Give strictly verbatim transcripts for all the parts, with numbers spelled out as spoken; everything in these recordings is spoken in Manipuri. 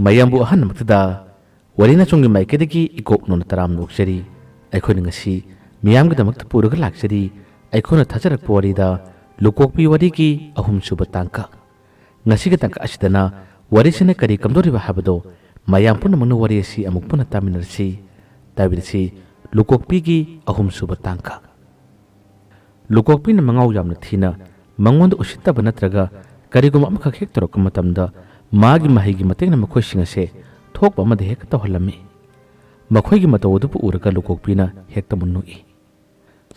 ꯃꯌꯥꯝꯕꯨ ꯑꯍꯥꯟꯕꯃꯛꯇꯗ ꯋꯥꯔꯤ ꯅꯆꯨꯝꯒꯤ ꯃꯥꯏꯀꯩꯗꯒꯤ ꯏꯀꯣꯛ ꯅꯣꯟꯅ ꯇꯔꯥꯝꯅ ꯑꯣꯛꯆꯔꯤ꯫ ꯑꯩꯈꯣꯏꯅ ꯉꯁꯤ ꯃꯤꯌꯥꯝꯒꯤꯗꯃꯛꯇ ꯄꯨꯔꯒ ꯂꯥꯛꯆꯔꯤ꯫ ꯑꯩꯈꯣꯏꯅ ꯊꯥꯖꯔꯛꯄ ꯋꯥꯔꯤꯗ ꯂꯨꯀꯣꯛꯄꯤ ꯋꯥꯔꯤꯒꯤ ꯑꯍꯨꯝꯁꯨꯕ ꯇꯥꯡꯀꯛ꯫ ꯉꯁꯤꯒꯤ ꯇꯥꯡꯀꯛ ꯑꯁꯤꯗꯅ ꯋꯥꯔꯤꯁꯤꯅ ꯀꯔꯤ ꯀꯝꯗꯧꯔꯤꯕ ꯍꯥꯏꯕꯗꯣ ꯃꯌꯥꯝ ꯄꯨꯝꯅꯃꯛꯅ ꯋꯥꯔꯤ ꯑꯁꯤ ꯑꯃꯨꯛ ꯄꯨꯟꯅ ꯇꯥꯃꯤꯟꯅꯔꯁꯤ꯫ ꯇꯥꯕꯤꯔꯁꯤ ꯂꯨꯀꯣꯛꯄꯤꯒꯤ ꯑꯍꯨꯝꯁꯨꯕ ꯇꯥꯡꯀꯛ꯫ ꯂꯨꯀꯣꯛꯄꯤꯅ ꯃꯉꯥꯎ ꯌꯥꯝꯅ ꯊꯤꯅ ꯃꯉꯣꯟꯗ ꯎꯁꯤꯠꯇꯕ ꯅꯠꯇ꯭ꯔꯒ ꯀꯔꯤꯒꯨꯝꯕ ꯑꯃꯈꯛ ꯍꯦꯛ ꯇꯧꯔꯛꯄ ꯃꯇꯝꯗ ꯃꯥꯒꯤ ꯃꯍꯩꯒꯤ ꯃꯇꯦꯡꯅ ꯃꯈꯣꯏꯁꯤꯡ ꯑꯁꯦ ꯊꯣꯛꯄ ꯑꯃꯗ ꯍꯦꯛꯇ ꯇꯧꯍꯜꯂꯝꯃꯤ꯫ ꯃꯈꯣꯏꯒꯤ ꯃꯇꯧ ꯑꯗꯨꯕꯨ ꯎꯔꯒ ꯂꯨꯀꯣꯛꯄꯤꯅ ꯍꯦꯛꯇ ꯃꯨꯟ ꯅꯣꯛꯏ꯫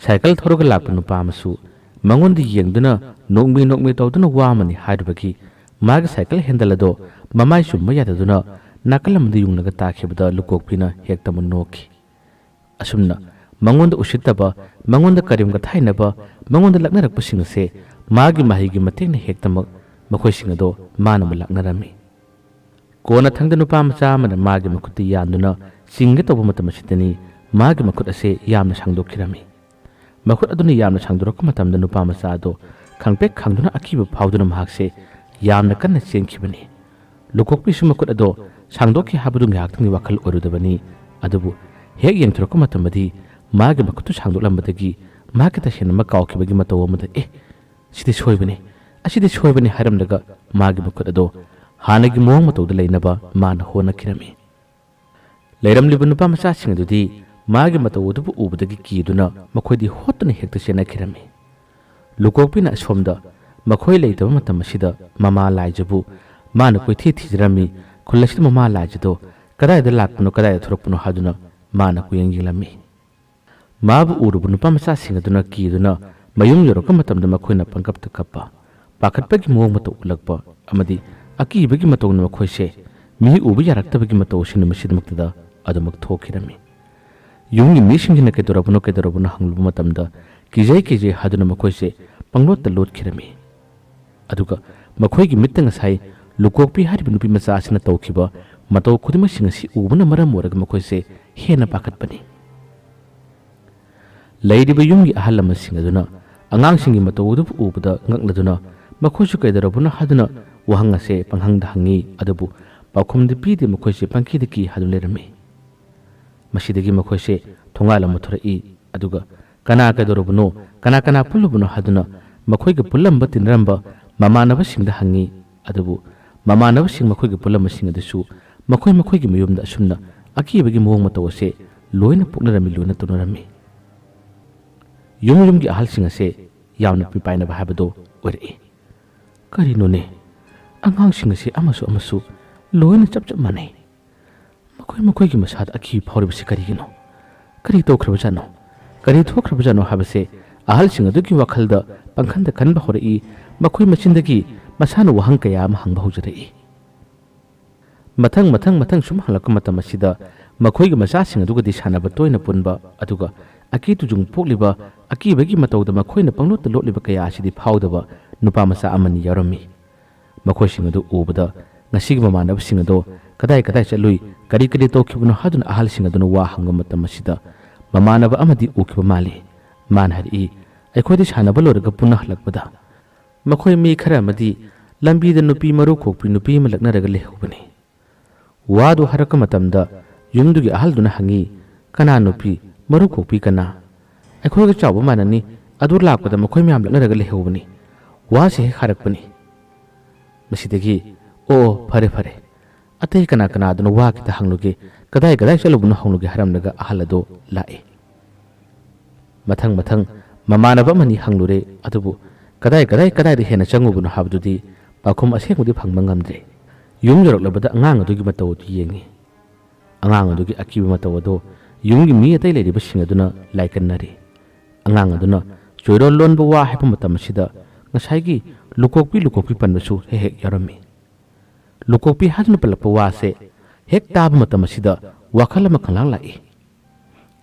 ꯁꯥꯏꯀꯜ ꯊꯧꯔꯒ ꯂꯥꯛꯄ ꯅꯨꯄꯥ ꯑꯃꯁꯨ ꯃꯉꯣꯟꯗ ꯌꯦꯡꯗꯨꯅ ꯅꯣꯛꯃꯤ ꯅꯣꯛꯃꯤ ꯇꯧꯗꯨꯅ ꯋꯥ ꯑꯃꯅꯤ ꯍꯥꯏꯔꯨꯕꯒꯤ ꯃꯥꯒꯤ ꯁꯥꯏꯀꯜ ꯍꯦꯟꯗꯜ ꯑꯗꯣ ꯃꯃꯥꯏ ꯆꯨꯝꯕ ꯌꯥꯗꯗꯨꯅ ꯅꯥꯀꯜ ꯑꯃꯗ ꯌꯨꯡꯂꯒ ꯇꯥꯈꯤꯕꯗ ꯂꯨꯀꯣꯛꯄꯤꯅ ꯍꯦꯛꯇ ꯃꯨꯟ ꯅꯣꯛꯈꯤ꯫ ꯑꯁꯨꯝꯅ ꯃꯉꯣꯟꯗ ꯎꯁꯤꯠꯇꯕ, ꯃꯉꯣꯟꯗ ꯀꯔꯦꯝ ꯀꯊꯥꯏꯅꯕ, ꯃꯉꯣꯟꯗ ꯂꯛꯅꯔꯛꯄꯁꯤꯡ ꯑꯁꯦ ꯃꯥꯒꯤ ꯃꯍꯩꯒꯤ ꯃꯇꯦꯡꯅ ꯍꯦꯛꯇꯃꯛ ꯃꯈꯣꯏꯁꯤꯡ ꯑꯗꯣ ꯃꯥꯅꯕꯨ ꯂꯥꯛꯅꯔꯝꯃꯤ꯫ ꯀꯣꯟꯅꯊꯪꯗ ꯅꯨꯄꯥ ꯃꯆꯥ ꯑꯃꯅ ꯃꯥꯒꯤ ꯃꯈꯨꯠꯇ ꯌꯥꯟꯗꯨꯅ ꯆꯤꯡꯒꯦ ꯇꯧꯕ ꯃꯇꯝ ꯑꯁꯤꯗꯅꯤ ꯃꯥꯒꯤ ꯃꯈꯨꯠ ꯑꯁꯦ ꯌꯥꯝꯅ ꯁꯥꯡꯗꯣꯛꯈꯤꯔꯝꯃꯤ꯫ ꯃꯈꯨꯠ ꯑꯗꯨꯅ ꯌꯥꯝꯅ ꯁꯥꯡꯗꯣꯔꯛꯄ ꯃꯇꯝꯗ ꯅꯨꯄꯥ ꯃꯆꯥ ꯑꯗꯣ ꯈꯪꯄ꯭ꯔꯦꯛ ꯈꯪꯗꯨꯅ ꯑꯀꯤꯕ ꯐꯥꯎꯗꯨꯅ ꯃꯍꯥꯛꯁꯦ ꯌꯥꯝꯅ ꯀꯟꯅ ꯆꯦꯟꯈꯤꯕꯅꯤ꯫ ꯂꯨꯀꯣꯛꯄꯤꯁꯨ ꯃꯈꯨꯠ ꯑꯗꯣ ꯁꯥꯡꯗꯣꯛꯈꯤ ꯍꯥꯏꯕꯗꯨ ꯉꯥꯏꯍꯥꯛꯇꯪꯒꯤ ꯋꯥꯈꯜ ꯑꯣꯏꯔꯨꯗꯕꯅꯤ꯫ ꯑꯗꯨꯕꯨ ꯍꯦꯛ ꯌꯦꯡꯊꯣꯔꯛꯄ ꯃꯇꯝꯗꯗꯤ ꯃꯥꯒꯤ ꯃꯈꯨꯠꯇꯨ ꯁꯥꯡꯗꯣꯛꯂꯝꯕꯗꯒꯤ ꯃꯍꯥꯛꯀꯤ ꯇꯁꯦꯡꯅꯃꯛ ꯀꯥꯎꯈꯤꯕꯒꯤ ꯃꯇꯧ ꯑꯃꯗ "ꯑꯦ, ꯁꯤꯗꯤ ꯁꯣꯏꯕꯅꯤ, ꯑꯁꯤꯗꯤ ꯁꯣꯏꯕꯅꯤ" ꯍꯥꯏꯔꯝꯂꯒ ꯃꯥꯒꯤ ꯃꯈꯨꯠ ꯑꯗꯣ ꯍꯥꯟꯅꯒꯤ ꯃꯑꯣꯡ ꯃꯇꯧꯗ ꯂꯩꯅꯕ ꯃꯥꯅ ꯍꯣꯠꯅꯈꯤꯔꯝꯃꯤ꯫ ꯂꯩꯔꯝꯂꯤꯕ ꯅꯨꯄꯥ ꯃꯆꯥꯁꯤꯡ ꯑꯗꯨꯗꯤ ꯃꯥꯒꯤ ꯃꯇꯧ ꯑꯗꯨꯕꯨ ꯎꯕꯗꯒꯤ ꯀꯤꯗꯨꯅ ꯃꯈꯣꯏꯗꯤ ꯍꯣꯠꯇꯨꯅ ꯍꯦꯛꯇ ꯆꯦꯟꯅꯈꯤꯔꯝꯃꯤ꯫ ꯂꯨꯀꯣꯛꯄꯤꯅ ꯑꯁꯣꯝꯗ ꯃꯈꯣꯏ ꯂꯩꯇꯕ ꯃꯇꯝ ꯑꯁꯤꯗ ꯃꯃꯥ ꯂꯥꯏꯖꯕꯨ ꯃꯥꯅ ꯀꯣꯏꯊꯤ ꯊꯤꯖꯔꯝꯃꯤ꯫ ꯈꯨꯜ ꯑꯁꯤꯗ ꯃꯃꯥ ꯂꯥꯏꯖꯗꯣ ꯀꯗꯥꯏꯗ ꯂꯥꯛꯄꯅꯣ, ꯀꯗꯥꯏꯗ ꯊꯣꯔꯛꯄꯅꯣ ꯍꯥꯏꯗꯨꯅ ꯃꯥꯅ ꯀꯣꯏꯌꯦꯡ ꯌꯦꯡꯂꯝꯃꯤ꯫ ꯃꯥꯕꯨ ꯎꯔꯨꯕ ꯅꯨꯄꯥ ꯃꯆꯥꯁꯤꯡ ꯑꯗꯨꯅ ꯀꯤꯗꯨꯅ ꯃꯌꯨꯝ ꯌꯧꯔꯛꯄ ꯃꯇꯝꯗ ꯃꯈꯣꯏꯅ ꯄꯪꯀꯞꯇ ꯀꯞꯄ, ꯄꯥꯈꯠꯄꯒꯤ ꯃꯑꯣꯡ ꯃꯇꯧ ꯎꯠꯂꯛꯄ ꯑꯃꯗꯤ ꯑꯀꯤꯕꯒꯤ ꯃꯇꯧꯅ ꯃꯈꯣꯏꯁꯦ ꯃꯤ ꯎꯕ ꯌꯥꯔꯛꯇꯕꯒꯤ ꯃꯇꯧ ꯑꯁꯤ ꯅꯨꯃꯤꯠꯁꯤꯗꯃꯛꯇꯗ ꯑꯗꯨꯃꯛ ꯊꯣꯛꯈꯤꯔꯝꯃꯤ꯫ ꯌꯨꯝꯒꯤ ꯃꯤꯁꯤꯡꯁꯤꯅ "ꯀꯩꯗꯧꯔꯕꯅꯣ, ꯀꯩꯗꯧꯔꯕꯅꯣ?" ꯍꯪꯂꯨꯕ ꯃꯇꯝꯗ ꯀꯤꯖꯩ ꯀꯤꯖꯩ ꯍꯥꯏꯗꯨꯅ ꯃꯈꯣꯏꯁꯦ ꯄꯪꯂꯣꯠꯇ ꯂꯣꯠꯈꯤꯔꯝꯃꯤ꯫ ꯑꯗꯨꯒ ꯃꯈꯣꯏꯒꯤ ꯃꯤꯠꯇ ꯉꯁꯥꯏ ꯂꯨꯀꯣꯛꯄꯤ ꯍꯥꯏꯔꯤꯕ ꯅꯨꯄꯤ ꯃꯆꯥ ꯑꯁꯤꯅ ꯇꯧꯈꯤꯕ ꯃꯇꯧ ꯈꯨꯗꯤꯡꯃꯛꯁꯤꯡ ꯑꯁꯤ ꯎꯕꯅ ꯃꯔꯝ ꯑꯣꯏꯔꯒ ꯃꯈꯣꯏꯁꯦ ꯍꯦꯟꯅ ꯄꯥꯈꯠꯄꯅꯤ꯫ ꯂꯩꯔꯤꯕ ꯌꯨꯝꯒꯤ ꯑꯍꯜ ꯂꯃꯟꯁꯤꯡ ꯑꯗꯨꯅ ꯑꯉꯥꯡꯁꯤꯡꯒꯤ ꯃꯇꯧ ꯑꯗꯨꯕꯨ ꯎꯕꯗ ꯉꯛꯂꯗꯨꯅ ꯃꯈꯣꯏꯁꯨ "ꯀꯩꯗꯧꯔꯕꯅꯣ?" ꯍꯥꯏꯗꯨꯅ ꯋꯥꯍꯪ ꯑꯁꯦ ꯄꯪꯍꯪꯗ ꯍꯪꯉꯤ꯫ ꯑꯗꯨꯕꯨ ꯄꯥꯎꯈꯨꯝꯗꯤ ꯄꯤꯗꯦ꯫ ꯃꯈꯣꯏꯁꯦ ꯄꯪꯀꯤꯗ ꯀꯤ ꯍꯥꯏꯗꯨꯅ ꯂꯩꯔꯝꯃꯤ꯫ ꯃꯁꯤꯗꯒꯤ ꯃꯈꯣꯏꯁꯦ ꯊꯣꯡꯒꯥꯜ ꯑꯃ ꯊꯣꯔꯛꯏ꯫ ꯑꯗꯨꯒ ꯀꯅꯥ ꯀꯩꯗꯧꯔꯕꯅꯣ, ꯀꯅꯥ ꯀꯅꯥ ꯄꯨꯜꯂꯨꯕꯅꯣ ꯍꯥꯏꯗꯨꯅ ꯃꯈꯣꯏꯒ ꯄꯨꯜꯂꯝꯕ ꯇꯤꯟꯅꯔꯝꯕ ꯃꯃꯥꯟꯅꯕꯁꯤꯡꯗ ꯍꯪꯉꯤ꯫ ꯑꯗꯨꯕꯨ ꯃꯃꯥꯟꯅꯕꯁꯤꯡ ꯃꯈꯣꯏꯒ ꯄꯨꯜꯂꯝꯕꯁꯤꯡ ꯑꯗꯨꯁꯨ ꯃꯈꯣꯏ ꯃꯈꯣꯏꯒꯤ ꯃꯌꯨꯝꯗ ꯑꯁꯨꯝꯅ ꯑꯀꯤꯕꯒꯤ ꯃꯑꯣꯡ ꯃꯇꯧ ꯑꯁꯦ ꯂꯣꯏꯅ ꯄꯣꯛꯅꯔꯝꯃꯤ, ꯂꯣꯏꯅ ꯇꯧꯅꯔꯝꯃꯤ꯫ ꯌꯨꯝ ꯌꯨꯝꯒꯤ ꯑꯍꯜꯁꯤꯡ ꯑꯁꯦ ꯌꯥꯝꯅ ꯄꯤꯄꯥꯏꯅꯕ ꯍꯥꯏꯕꯗꯣ ꯑꯣꯏꯔꯛꯏ꯫ ꯀꯔꯤꯅꯣꯅꯦ? ꯑꯉꯥꯡꯁꯤꯡ ꯑꯁꯤ ꯑꯃꯁꯨ ꯑꯃꯁꯨ ꯂꯣꯏꯅ ꯆꯞ ꯆꯞ ꯃꯥꯟꯅꯩ꯫ ꯃꯈꯣꯏ ꯃꯈꯣꯏꯒꯤ ꯃꯁꯥꯗ ꯑꯀꯤꯕ ꯐꯥꯎꯔꯤꯕꯁꯤ ꯀꯔꯤꯒꯤꯅꯣ? ꯀꯔꯤ ꯇꯧꯈ꯭ꯔꯕꯖꯥꯠꯅꯣ? ꯀꯔꯤ ꯊꯣꯛꯈ꯭ꯔꯕꯖꯥꯠꯅꯣ ꯍꯥꯏꯕꯁꯦ ꯑꯍꯜꯁꯤꯡ ꯑꯗꯨꯒꯤ ꯋꯥꯈꯜꯗ ꯄꯪꯈꯟꯗ ꯈꯟꯕ ꯍꯧꯔꯛꯏ꯫ ꯃꯈꯣꯏ ꯃꯆꯤꯟꯗꯒꯤ ꯃꯁꯥꯅ ꯋꯥꯍꯪ ꯀꯌꯥ ꯑꯃ ꯍꯪꯕ ꯍꯧꯖꯔꯛꯏ꯫ ꯃꯊꯪ ꯃꯊꯪ ꯃꯊꯪ ꯁꯨꯝ ꯍꯪꯂꯛꯄ ꯃꯇꯝ ꯑꯁꯤꯗ ꯃꯈꯣꯏꯒꯤ ꯃꯆꯥꯁꯤꯡ ꯑꯗꯨꯒꯗꯤ ꯁꯥꯟꯅꯕ ꯇꯣꯏꯅ ꯄꯨꯟꯕ, ꯑꯗꯨꯒ ꯑꯀꯤ ꯇꯨꯖꯨꯡ ꯄꯣꯛꯂꯤꯕ, ꯑꯀꯤꯕꯒꯤ ꯃꯇꯧꯗ ꯃꯈꯣꯏꯅ ꯄꯪꯂꯣꯠꯇ ꯂꯣꯠꯂꯤꯕ ꯀꯌꯥ ꯑꯁꯤꯗꯤ ꯐꯥꯎꯗꯕ ꯅꯨꯄꯥ ꯃꯆꯥ ꯑꯃꯅꯤ ꯌꯥꯎꯔꯝꯃꯤ꯫ ꯃꯈꯣꯏꯁꯤꯡ ꯑꯗꯨ ꯎꯕꯗ ꯉꯁꯤꯒꯤ ꯃꯃꯥꯟꯅꯕꯁꯤꯡ ꯑꯗꯣ ꯀꯗꯥꯏ ꯀꯗꯥꯏ ꯆꯠꯂꯨꯏ, ꯀꯔꯤ ꯀꯔꯤ ꯇꯧꯈꯤꯕꯅꯣ ꯍꯥꯏꯗꯨꯅ ꯑꯍꯜꯁꯤꯡ ꯑꯗꯨꯅ ꯋꯥ ꯍꯪꯕ ꯃꯇꯝ ꯑꯁꯤꯗ ꯃꯃꯥꯟꯅꯕ ꯑꯃꯗꯤ ꯎꯈꯤꯕ ꯃꯥꯜꯂꯤ꯫ ꯃꯥꯅ ꯍꯥꯏꯔꯛꯏ, "ꯑꯩꯈꯣꯏꯗꯤ ꯁꯥꯟꯅꯕ ꯂꯣꯏꯔꯒ ꯄꯨꯟꯅ ꯍꯜꯂꯛꯄꯗ ꯃꯈꯣꯏ ꯃꯤ ꯈꯔ ꯑꯃꯗꯤ ꯂꯝꯕꯤꯗ ꯅꯨꯄꯤ ꯃꯔꯨ ꯀꯣꯛꯄꯤ ꯅꯨꯄꯤ ꯑꯃ ꯂꯛꯅꯔꯒ ꯂꯩꯍꯧꯕꯅꯤ꯫" ꯋꯥꯗꯨ ꯍꯥꯏꯔꯛꯄ ꯃꯇꯝꯗ ꯌꯨꯝꯗꯨꯒꯤ ꯑꯍꯜꯗꯨꯅ ꯍꯪꯉꯤ, "ꯀꯅꯥ ꯅꯨꯄꯤ? ꯃꯔꯨ ꯀꯣꯛꯄꯤ ꯀꯅꯥ?" "ꯑꯩꯈꯣꯏꯒ ꯆꯥꯎꯕ ꯃꯥꯟꯅꯅꯤ, ꯑꯗꯨ ꯂꯥꯛꯄꯗ ꯃꯈꯣꯏ ꯃꯌꯥꯝ ꯂꯛꯅꯔꯒ ꯂꯩꯍꯧꯕꯅꯤ꯫ ꯋꯥꯁꯦ ꯍꯦꯛ ꯍꯥꯏꯔꯛꯄꯅꯤ꯫" ꯃꯁꯤꯗꯒꯤ, "ꯑꯣ, ꯑꯣ, ꯐꯔꯦ, ꯐꯔꯦ, ꯑꯇꯩ ꯀꯅꯥ ꯀꯅꯥꯗꯨꯅ ꯋꯥ ꯈꯤꯇ ꯍꯪꯂꯨꯒꯦ, ꯀꯗꯥꯏ ꯀꯗꯥꯏ ꯆꯠꯂꯨꯕꯅꯣ ꯍꯪꯂꯨꯒꯦ" ꯍꯥꯏꯔꯝꯂꯒ ꯑꯍꯜ ꯑꯗꯣ ꯂꯥꯛꯏ꯫ ꯃꯊꯪ ꯃꯊꯪ ꯃꯃꯥꯟꯅꯕ ꯑꯃꯅꯤ ꯍꯪꯂꯨꯔꯦ, ꯑꯗꯨꯕꯨ ꯀꯗꯥꯏ ꯀꯗꯥꯏ ꯀꯗꯥꯏꯗ ꯍꯦꯟꯅ ꯆꯪꯉꯨꯕꯅꯣ ꯍꯥꯏꯕꯗꯨꯗꯤ ꯄꯥꯎꯈꯨꯝ ꯑꯁꯦꯡꯕꯗꯤ ꯐꯪꯕ ꯉꯝꯗ꯭ꯔꯦ꯫ ꯌꯨꯝ ꯌꯧꯔꯛꯂꯕꯗ ꯑꯉꯥꯡ ꯑꯗꯨꯒꯤ ꯃꯇꯧ ꯑꯗꯨ ꯌꯦꯡꯉꯤ꯫ ꯑꯉꯥꯡ ꯑꯗꯨꯒꯤ ꯑꯀꯤꯕ ꯃꯇꯧ ꯑꯗꯣ ꯌꯨꯝꯒꯤ ꯃꯤ ꯑꯇꯩ ꯂꯩꯔꯤꯕꯁꯤꯡ ꯑꯗꯨꯅ ꯂꯥꯏꯀꯟꯅꯔꯤ꯫ ꯑꯉꯥꯡ ꯑꯗꯨꯅ ꯆꯣꯏꯔꯣꯜ ꯂꯣꯟꯕ ꯋꯥ ꯍꯥꯏꯕ ꯃꯇꯝ ꯑꯁꯤꯗ ꯉꯁꯥꯏꯒꯤ "ꯂꯨꯀꯣꯛꯄꯤ, ꯂꯨꯀꯣꯛꯄꯤ" ꯄꯟꯕꯁꯨ ꯍꯦꯛ ꯍꯦꯛ ꯌꯥꯎꯔꯝꯃꯤ꯫ ꯂꯨꯀꯣꯛꯄꯤ ꯍꯥꯏꯗꯨꯅ ꯄꯜꯂꯛꯄ ꯋꯥꯁꯦ ꯍꯦꯛ ꯇꯥꯕ ꯃꯇꯝ ꯑꯁꯤꯗ ꯋꯥꯈꯜ ꯑꯃ ꯈꯪꯂꯥꯡ ꯂꯥꯛꯏ꯫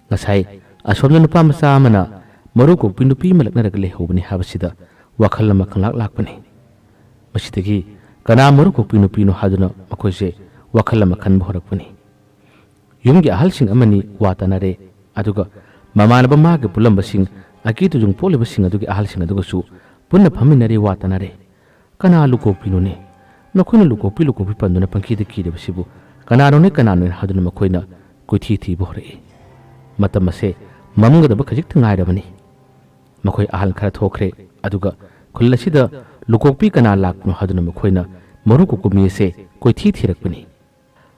ꯉꯁꯥꯏ ꯑꯁꯣꯝꯗ ꯅꯨꯄꯥ ꯃꯆꯥ ꯑꯃꯅ ꯃꯔꯨ ꯀꯣꯛꯄꯤ ꯅꯨꯄꯤ ꯑꯃ ꯂꯛꯅꯔꯒ ꯂꯩꯍꯧꯕꯅꯤ ꯍꯥꯏꯕꯁꯤꯗ ꯋꯥꯈꯜ ꯑꯃ ꯈꯪꯂꯥꯛ ꯂꯥꯛꯄꯅꯤ꯫ ꯃꯁꯤꯗꯒꯤ ꯀꯅꯥ ꯃꯔꯨ ꯀꯣꯛꯄꯤ ꯅꯨꯄꯤꯅꯣ ꯍꯥꯏꯗꯨꯅ ꯃꯈꯣꯏꯁꯦ ꯋꯥꯈꯜ ꯑꯃ ꯈꯟꯕ ꯍꯧꯔꯛꯄꯅꯤ꯫ ꯌꯨꯝꯒꯤ ꯑꯍꯜꯁꯤꯡ ꯑꯃꯅꯤ ꯋꯥ ꯇꯥꯅꯔꯦ, ꯑꯗꯨꯒ ꯃꯃꯥꯟꯅꯕ ꯃꯥꯒ ꯄꯨꯜꯂꯝꯕꯁꯤꯡ, ꯑꯀꯤ ꯇꯨꯖꯨꯡ ꯄꯣꯛꯂꯤꯕꯁꯤꯡ ꯑꯗꯨꯒꯤ ꯑꯍꯜꯁꯤꯡ ꯑꯗꯨꯒꯁꯨ ꯄꯨꯟꯅ ꯐꯝꯃꯤꯟꯅꯔꯦ, ꯋꯥ ꯇꯥꯅꯔꯦ꯫ "ꯀꯅꯥ ꯂꯨꯀꯣꯛꯄꯤꯅꯣꯅꯦ? ꯅꯈꯣꯏꯅ ꯂꯨꯀꯣꯛꯄꯤ, ꯂꯨꯀꯣꯛꯄꯤ ꯄꯟꯗꯨꯅ ꯄꯪꯀꯤꯗ ꯀꯤꯔꯤꯕꯁꯤꯕꯨ ꯀꯅꯥꯅꯣꯅꯦ, ꯀꯅꯥꯅꯣꯅꯦ ꯍꯥꯏꯗꯨꯅ ꯃꯈꯣꯏꯅ ꯀꯣꯏꯊꯤ ꯊꯤꯕ ꯍꯧꯔꯛꯏ꯫ ꯃꯇꯝ ꯑꯁꯦ ꯃꯝꯒꯗꯕ ꯈꯖꯤꯛꯇ ꯉꯥꯏꯔꯕꯅꯤ꯫ ꯃꯈꯣꯏ ꯑꯍꯜ ꯈꯔ ꯊꯣꯛꯈ꯭ꯔꯦ, ꯑꯗꯨꯒ ꯈꯨꯜ ꯑꯁꯤꯗ ꯂꯨꯀꯣꯛꯄꯤ ꯀꯅꯥ ꯂꯥꯛꯄꯅꯣ ꯍꯥꯏꯗꯨꯅ ꯃꯈꯣꯏꯅ ꯃꯔꯨ ꯀꯣꯛꯄ ꯃꯤ ꯑꯁꯦ ꯀꯣꯏꯊꯤ ꯊꯤꯔꯛꯄꯅꯤ꯫